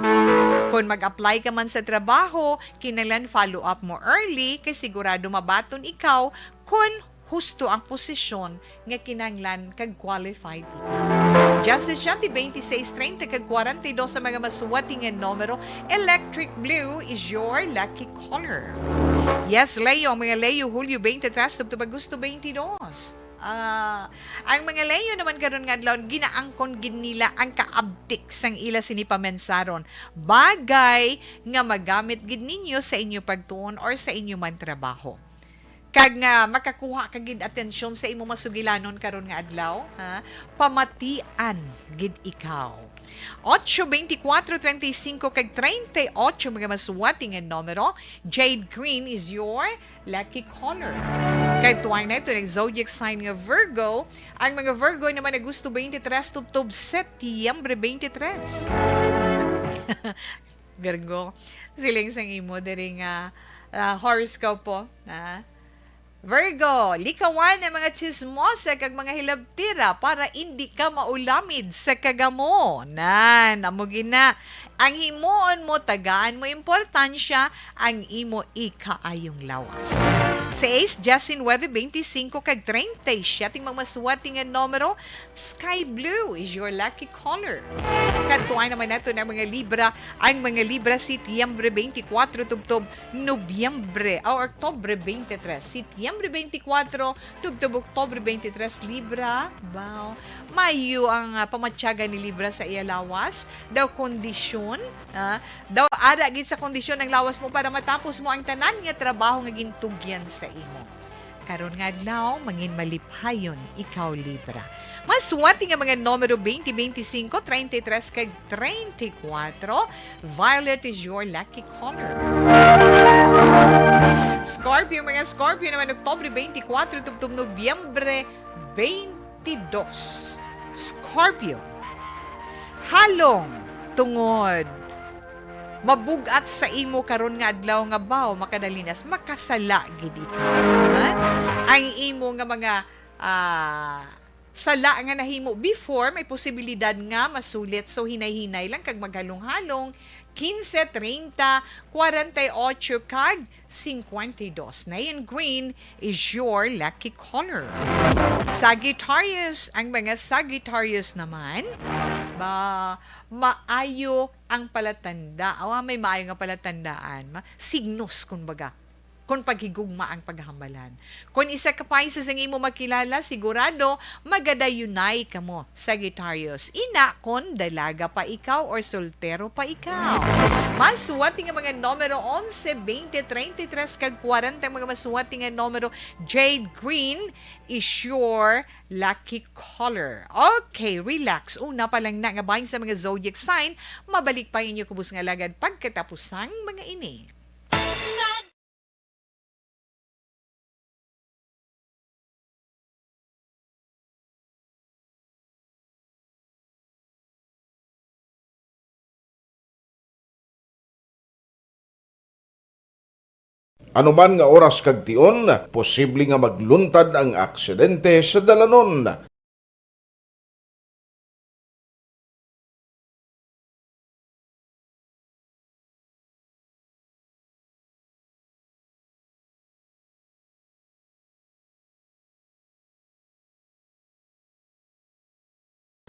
Kon mag-apply ka man sa trabaho, kinahanglan follow up mo early kay sigurado mabaton ikaw kon husto ang posisyon nga kinahanglan kag qualified ikaw. Justice Shanti, twenty-six, thirty kag forty-two sa mga masuwati nga numero. Electric blue is your lucky color. Yes, Leo, ang mga Leo, Hulyo twenty-three, tubtob Agosto twenty-two. Ah, ang mga Leo naman karon nga adlaw, ginaangkon gid nila ang kaabtik sang ila sini pamensaron, bagay nga magamit gid ninyo sa inyo pagtuon or sa inyo man trabaho. Kag nga makakuha ka gid atensyon sa imo masugilanon karon nga adlaw, ha? Pamatian gid ikaw. Ocho, twenty-four, treinta y cinco kag treinta y ocho, mga masuwati nga numero. Jade green is your lucky color. Kag tuway na ito, nag zodiac sign nga Virgo. Ang mga Virgo naman, Agosto twenty-three tubtob Setyembre twenty-three. Virgo, siling sang imo diri nga, ah, horoscope po, ha? Virgo, likawan ang mga chismosa kag mga hilabtira para indi ka maulamid sa kagamo. Nan, amo gina. Ang himuon mo, tagaan mo importansya ang imo ikaayong lawas. Sa Ace, Justin, nuebe, twenty-cinco kag treinta y siete, mga maswerte nga numero, sky blue is your lucky color. Kadtuan naman nato na mga Libra, ang mga Libra, Setyembre twenty-four tubtob Nobyembre o Oktubre twenty-three, Setyembre twenty-four tubtob Oktubre twenty-three, Libra. Wow. Mayo ang, ah, pamatyagan ni Libra sa iya lawas, daw kondisyon, ah, daw ara gid sa kondisyon ang lawas mo para matapos mo ang tanan nga trabaho nga gintugyan sa imo. Karon nga adlaw, mangin maliphayon ikaw, Libra. Maswerte nga mga numero twenty, twenty-cinco, treinta y tres kag treinta y cuatro. Violet is your lucky color. Scorpio, mga Scorpio naman, Oktubre twenty-four tubtob Nobyembre twenty-two. Scorpio, halong tungod mabug-at sa imo karon nga adlaw nga baw makadalinas, makasala gid ikaw, ha? Ang imo nga mga, ah, sala nga nahimo before, may posibilidad nga masulit. So, hinay-hinay lang kag maghalong-halong. Quince, treinta, cuarenta y ocho, kag cincuenta y dos. Nayan green is your lucky color. Sagittarius, ang mga Sagittarius naman, ba, maayo ang palatanda. Awa, may maayo nga palatandaan. Ma-, signos, kumbaga, kung paghigugma ang paghambalan. Kung isa ka Pisces ang imo makilala, sigurado magadayunay kamo, Sagittarius. Ina, kung dalaga pa ikaw or soltero pa ikaw. Maswerte nga mga numero, onse, twenty, treinta y tres, kag kwarenta, mga maswerte nga numero, jade green is your lucky color. Okay, relax. Una pa lang na nga bahin sa mga zodiac sign, mabalik pa inyo kubos nga lagad pagkatapos sang mga ini. Ano man nga oras kag tion, posible nga magluntad ang aksidente sa dalanon.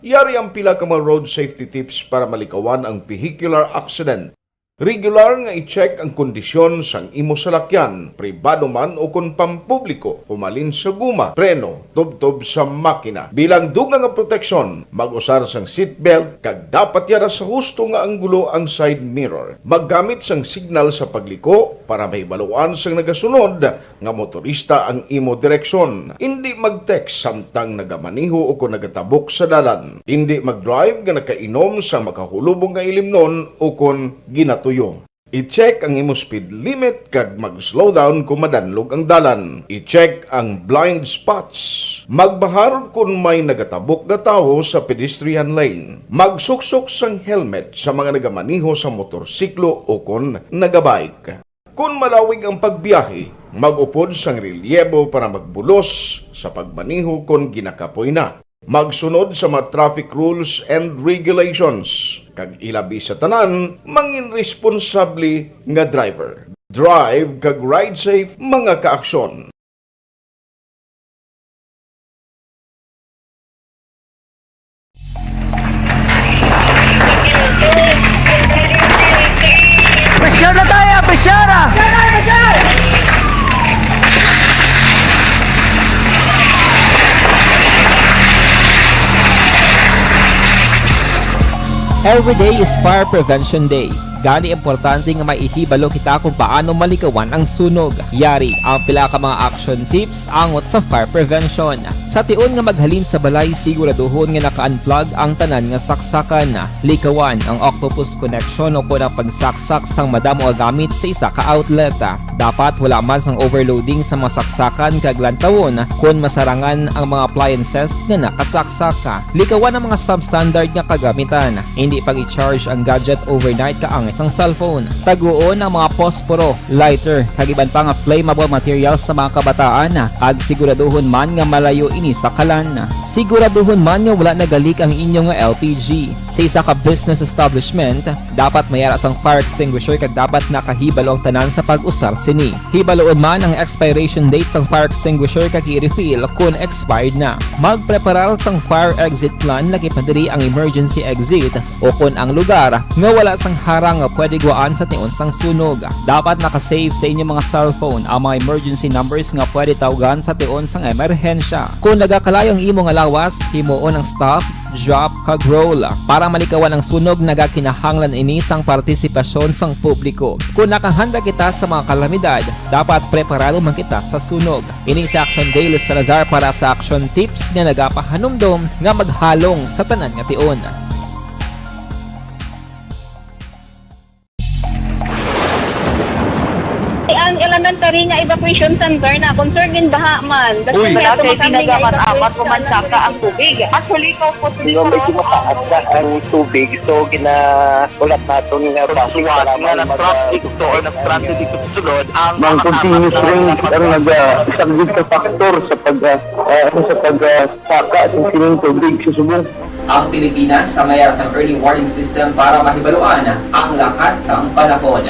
Yari ang pila ka mga road safety tips para malikawan ang vehicular accident. Regular nga i-check ang kondisyon sang imo salakyan, pribado man o kon pampubliko, humalin sa guma, preno, tubtob sa makina. Bilang dugang nga proteksyon, mag-usar sang seatbelt kag dapat yara sa husto nga anggulo ang side mirror. Maggamit sang signal sa pagliko para mahibaluan sang nagasunod nga motorista ang imo direksyon. Indi mag-text samtang nagamaneho o kon nagatabok sa dalan. Indi mag-drive nga nakainom sa makahulubong nga ilimnon o kon ginatuyo. I-check ang imo speed limit kag mag-slow down kung madanlog ang dalan. I-check ang blind spots. Magbahar kon may nagatabok nga tawo sa pedestrian lane. Magsuksok sang helmet sa mga nagamaneho sa motorsiklo o kon nagabike. Kon malawig ang pagbiyahe, mag-upod sang relyebo para magbulos sa pagmaneho kon ginakapoy na. Magsunod sa mga traffic rules and regulations, kag ilabi sa tanan, mangin responsable nga driver. Drive kag ride safe, mga kaaksyon. Every day is Fire Prevention Day. Gani, importante nga may ihibalo kita kung paano malikawan ang sunog. Yari ang pila ka mga action tips angot sa fire prevention. Sa tion nga maghalin sa balay, siguraduhon nga naka-unplug ang tanan nga saksakan. Likawan ang octopus connection o kon ang pagsaksak sang madamo nga gamit sa isa ka outlet. Dapat wala man sang overloading sa mga saksakan kag lantawon kon masarangan ang mga appliances nga nakasaksak. Likawan ang mga substandard nga kagamitan. Hindi pag-i-charge ang gadget overnight kaangay sang cellphone. Taguon ang mga posporo, lighter, kag iban pa nga flammable materials sa mga kabataan, kag siguraduhon man nga malayo ini sa kalan. Siguraduhon man nga wala nagalik ang inyo nga L P G. Sa isa ka business establishment, dapat may ara sang fire extinguisher kag dapat nakahibalo ang tanan sa pag-usar sini. Hibaloon man ang expiration date sang fire extinguisher kag i-refill kon expired na. Magpreparar sang fire exit plan, laki pa diri ang emergency exit o kon ang lugar nga wala sang harang nga pwede gwaan sa tion sang sunog. Dapat naka-save sa inyo mga cellphone ang mga emergency numbers nga pwede tawgan sa tion sang emerhensya. Kon nagakalayo ang imo nga lawas, himuon ang stop, drop, kag roll. Para malikawan ang sunog, nagakinahanglan ini sang partisipasyon sang publiko. Kon nakahanda kita sa mga kalamidad, dapat preparado man kita sa sunog. Ini si Action Daily Salazar para sa Action Tips nga nagapahanumdom nga maghalong sa tanan nga tion. Ang elementary nga evacuation center na concerned in baha man. Uy. Wala kay tinaga man, amat mo man saka ang tubig. Actually, ikaw po, Di ba, medyo mataas na ang tubig, so ginahulat naton nga traffic nga para man mag-, na-traffic to or nag-traffic dito sa sulod, ang Ang makasapat continuous na rain ang nag-, ah, isa gid ka factor sa pag, ah, ah, ano, sa pag, ah, saka sa sining tubig sa subong. Ang Pilipinas, sa mayar sang early warning system para mahibaluan ang lakat sang panahon.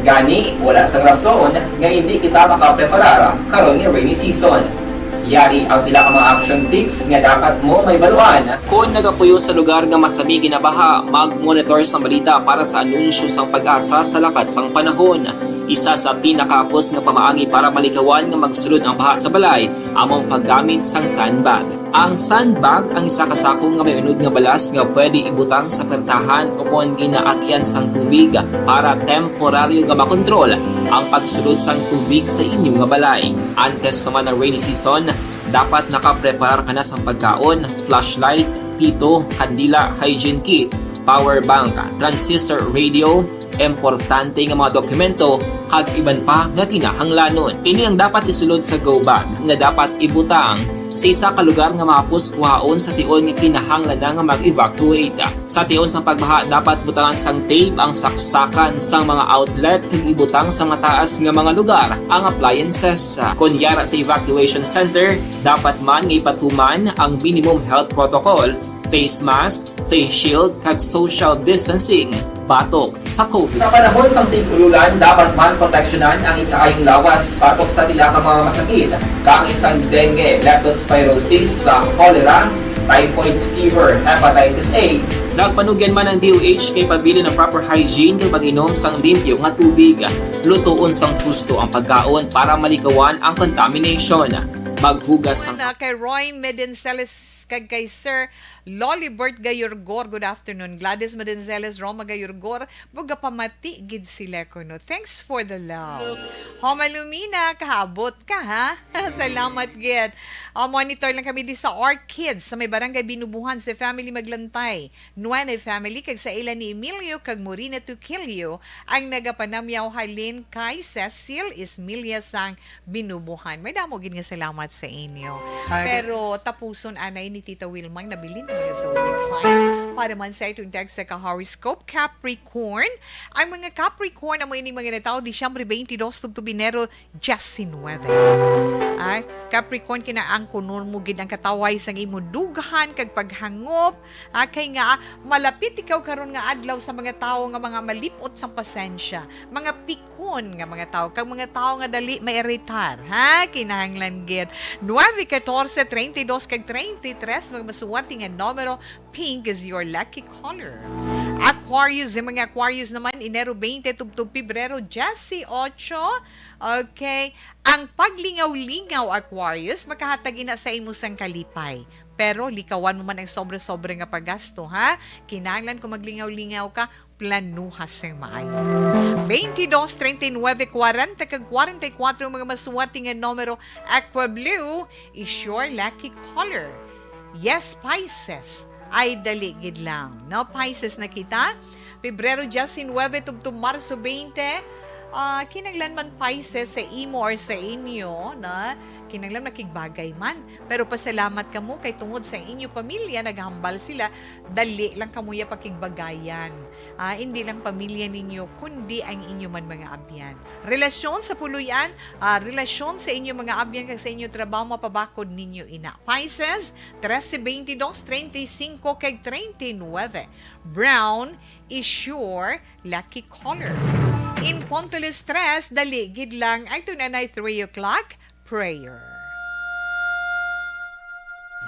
Gani, wala sang rason nga hindi kita makapreparar karon nga rainy season. Yari ang pila ka mga action tips nga dapat mo mahibaluan. Kon nagapuyo sa lugar nga masami ginabaha, mag-monitor sang balita para sa anunsyo sang PAGASA sa lakat sang panahon. Isa sa pinakahapos nga pamaagi para malikawan nga magsulod ang baha sa balay amo ang paggamit sang sandbag. Ang sandbag ang isa ka sako nga may unod nga balas nga pwede ibutang sa pertahan o kon ginaagyan sang tubig para temporaryo nga makontrol ang pagsulod sang tubig sa inyo nga balay. Antes pa man ang rainy season, dapat nakapreparar ka na sang pagkaon, flashlight, pito, kandila, hygiene kit, power bank, transistor radio, importante nga mga dokumento, kag iban pa nga kinahanglanon. Ini ang dapat isulod sa go bag nga dapat ibutang sa isa ka lugar nga mahapos kuhaon sa tion nga kinahanglan na nga mag-evacuate. Sa tion sang pagbaha, dapat butangan sang tape ang saksakan sang mga outlet kag ibutang sa mataas nga mga lugar ang appliances. Kon yara sa evacuation center, dapat man nga ipatuman ang minimum health protocol, face mask, face shield, kag social distancing batok sa COVID. Sa panahon sang tig-ululan, dapat man proteksyonan ang ikaayong lawas batok sa pila ka mga masakit, kaangay sang dengue, leptospirosis, sa cholera, typhoid fever, hepatitis A. Nagpanugyan man ang D O H nga ipabilin ang proper hygiene kag mag-inom sang limpyo nga tubig. Lutoon sang husto ang pagkaon para malikawan ang contamination. Maghugas sang Na kay Roy Medenceles kag kay Sir Lolibert Gayorgor, good afternoon. Gladys Medenceles, Roma Gayorgor, bugapamati gid sila kuno. Thanks for the love. Homa Lumina, kahabot ka, ha? Salamat gid. Ah, monitor lang kami di sa Orchids sa may barangay Binubuhan, sa family Maglantay, Nuene family, kag sa ila ni Emilio kag Morina Tuquillo ang nagapanamyaw halin kay Cecil Ismilia sang Binubuhan. May damo gid nga salamat sa inyo. Hi. Pero tapuson anay ni Tita Wilmang nabilin mga zodiac sign. Para man sa itong text sa ka-horoscope, Capricorn. Ang mga Capricorn amo ining mga natawo Disyembre twenty-dos tubtob Enero diecinuebe. Ay, Capricorn, kinaangkunon mo gid ang katawhay sang imo dughan kag paghangop. Ah, kay nga malapit ikaw karon nga adlaw sa mga tawo nga mga malip-ot sang pasensya, mga pikon nga mga tawo, kag mga tawo nga dali mairitar, ha? Kinahanglan gid. Nueve, katorse, treinta y dos, kag treinta y tres, magmasuwerte nga numero, pink is your lucky color. Aquarius, ang mga Aquarius naman, Enero twenty tubtob Pebrero diyesyocho. Okay. Ang paglingaw-lingaw, Aquarius, makahatag ina sa imo sang kalipay. Pero likawan mo man ang sobra-sobra nga paggasto, ha? Kinahanglan kung maglingaw-lingaw ka, planuha sing maayo. Twenty-dos, treinta y nueve, kwarenta kag kwarenta y kuwatro ang mga maswerte nga numero. Aqua Blue is your lucky color. Yes, Pisces. Ay, dali gid lang. No, Pisces na kita. Pebrero diyes nuebe tubtob Marso twenty. Ah, kinahanglan man, Pisces, sa imo or sa inyo, na kinahanglan makigbagay man. Pero pasalamat kamo kay tungod sa inyo pamilya, naghambal sila, dali lang kamo ya pakigbagayan. Ah, hindi lang pamilya ninyo, kundi ang inyo man mga abyan. Relasyon sa puloy-an, ah, relasyon sa inyo mga abyan kag sa inyo trabaho, mapabakod ninyo ina. Pisces, trese, twenty-dos, treinta y cinco, kag treinta y nuebe. Brown is your lucky color. In punto alas tres, dali gid lang, ang tunanay three o'clock, prayer.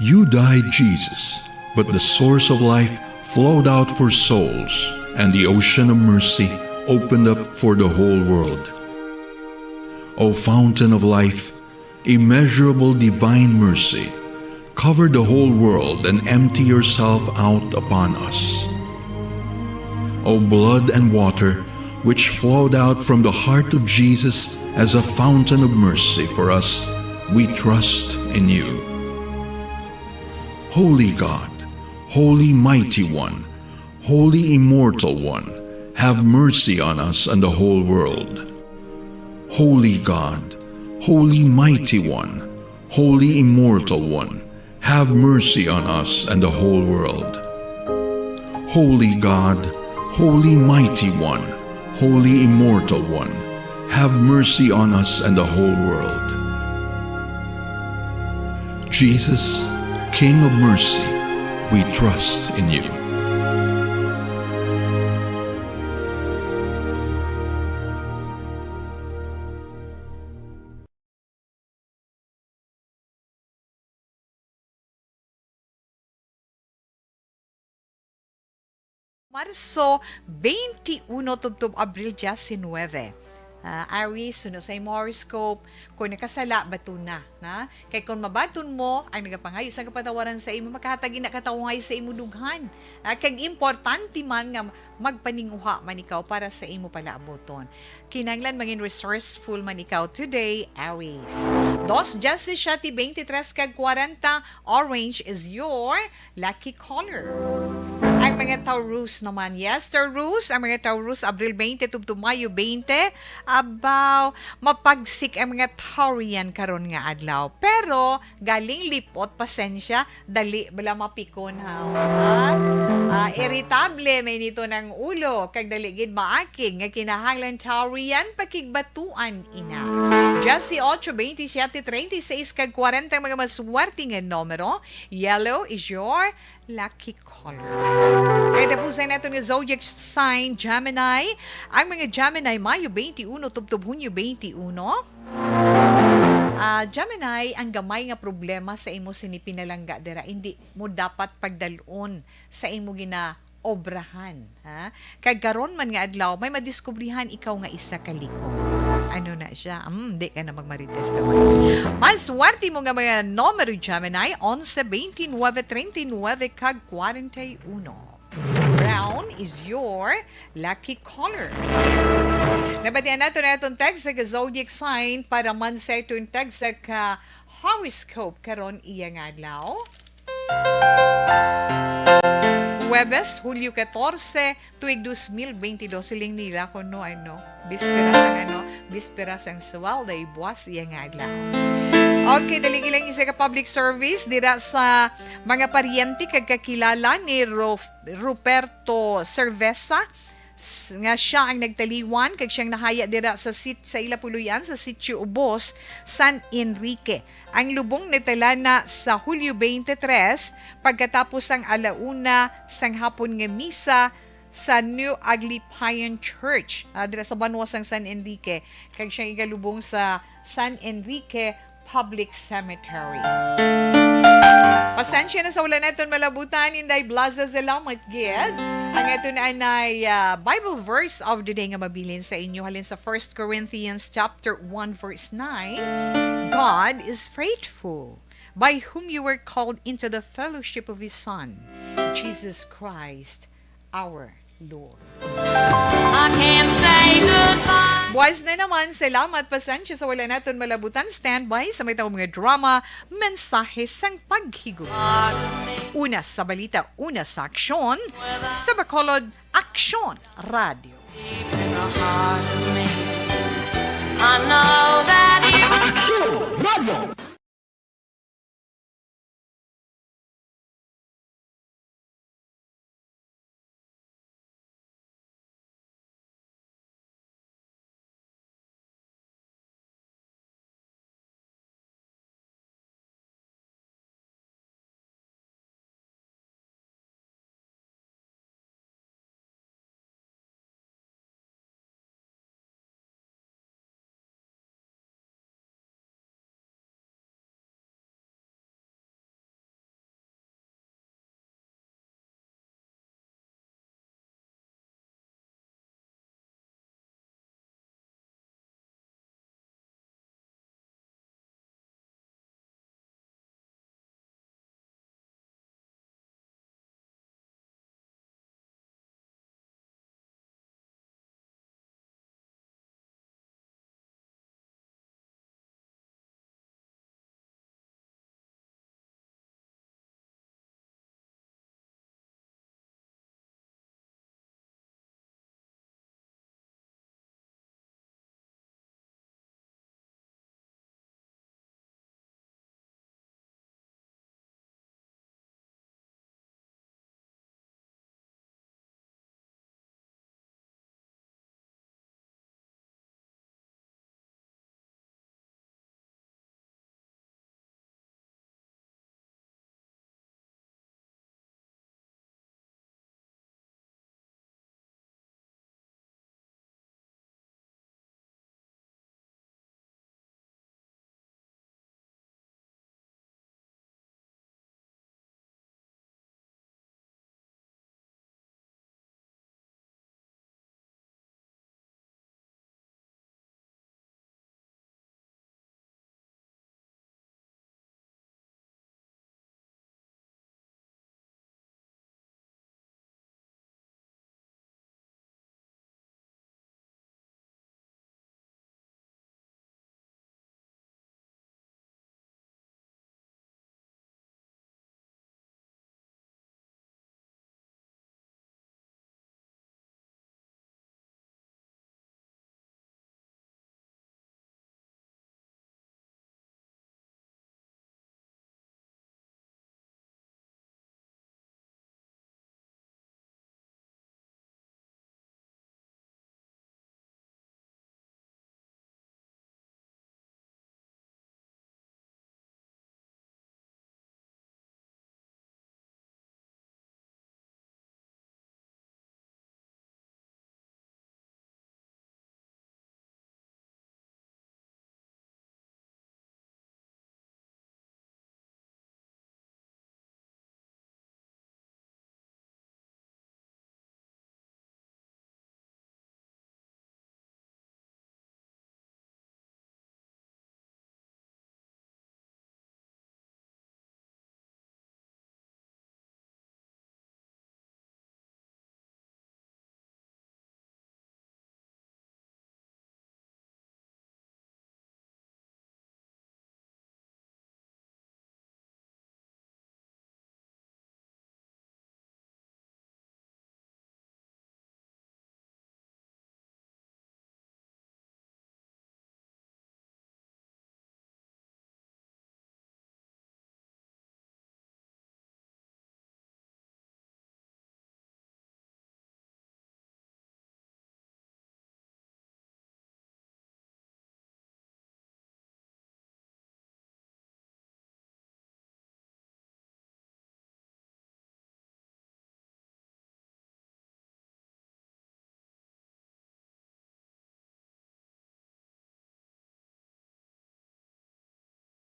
You died, Jesus, but the source of life flowed out for souls, and the ocean of mercy opened up for the whole world. O fountain of life, immeasurable divine mercy, cover the whole world and empty yourself out upon us. O blood and water, which flowed out from the heart of Jesus as a fountain of mercy for us, we trust in you. Holy God, Holy Mighty One, Holy Immortal One, have mercy on us and the whole world. Holy God, Holy Mighty One, Holy Immortal One, have mercy on us and the whole world. Holy God, Holy Mighty One, Holy Immortal One, have mercy on us and the whole world. Jesus, King of mercy, we trust in you. Marso twenty-uno tubtob Abril diecinuebe. Ah, Aries, suno sa imo horoscope, kung nakasala, batuna, na? Kay kung mabaton mo, ang nagapangayo sa kapatawaran sa imo, makahatag ina ka tawo nga sa imo dughan. Ah, kag importante man nga magpaninguha man ikaw para sa imo palaabuton. Kinahanglan mangin resourceful man ikaw today, Aries. Dos, diyesisiete, twenty-tres, kag kwarenta, orange is your lucky color. Ang mga Taurus naman, yes, Taurus, ang mga Taurus, Abril twenty tubtob Mayo twenty, abaw, mapagsik ang mga Taurian karon nga adlaw. Pero, galing lipot, pasensya, dali bala mapikon, ha? Ha? Ah, iritable may nito ng ulo, kag dali gid maakig nga kinahanglan Taurian pakigbatuan ina. Dieciocho, veintisiete, treinta y seis, kag kwarenta ang mga maswerte nga numero. Yellow is your lucky color. Kay tapusan naton nga zodiac sign, Gemini. Ang mga Gemini, Mayo twenty-uno tubtob Hunyo twenty-uno. Ah, Gemini, ang gamay nga problema sa imo sini pinalangga dira, hindi mo dapat pagdalon sa imo ginaobrahan, ha? Kag karon man nga adlaw, may madiskubrihan ikaw nga isa ka likom. Ano na siya? Hmm, di ka na magmarites naman. Mas swerte mo nga mga numero, Gemini, onse, veintinuebe, treinta y nuebe, kag kwarenta y uno. Brown is your lucky color. Nabatian nato na atong tagsa ka zodiac sign para man sa atong tagsa ka horoscope karon iya nga adlaw. Huwebes, Hulyo katorse, tuig dos mil bentidós, siling nila kuno, ano, bispera sang, ano, bispera sang sweldo, buwas iya nga adlaw. Okay, dali lang isa ka public service dira sa mga paryente kag kakilala ni Ro-, Ruperto Cerveza, s-, nga siya ang nagtaliwan kag siyang nahaya dira sa sit-, sa ila puloy-an sa Sitio Ubos, San Enrique. Ang lubong natala na sa Hulyo twenty-three, pagkatapos sang alauna sang hapon nga misa sa New Aglipayan Church, ah, dira sa banwa sang San Enrique, kag siyang igalubong sa San Enrique Public Cemetery. Pasensya na sa wala naton malabutan, Inday Blaza, salamat gid. Ang aton anay, ah, Bible verse of the day nga mabilin sa inyo halin sa First Corinthians chapter one, verse nine, "God is faithful, by whom you were called into the fellowship of His Son, Jesus Christ our Lord." I can't say goodbye. Buwas na naman, salamat, pasensya sa wala naton malabutan. Standby sa may tawag mga drama, mensahe sang paghigugma. Una sa balita, una sa aksyon, sa Bacolod Aksyon Radio. Deep in the heart of me, I know that it Aksyon Radio!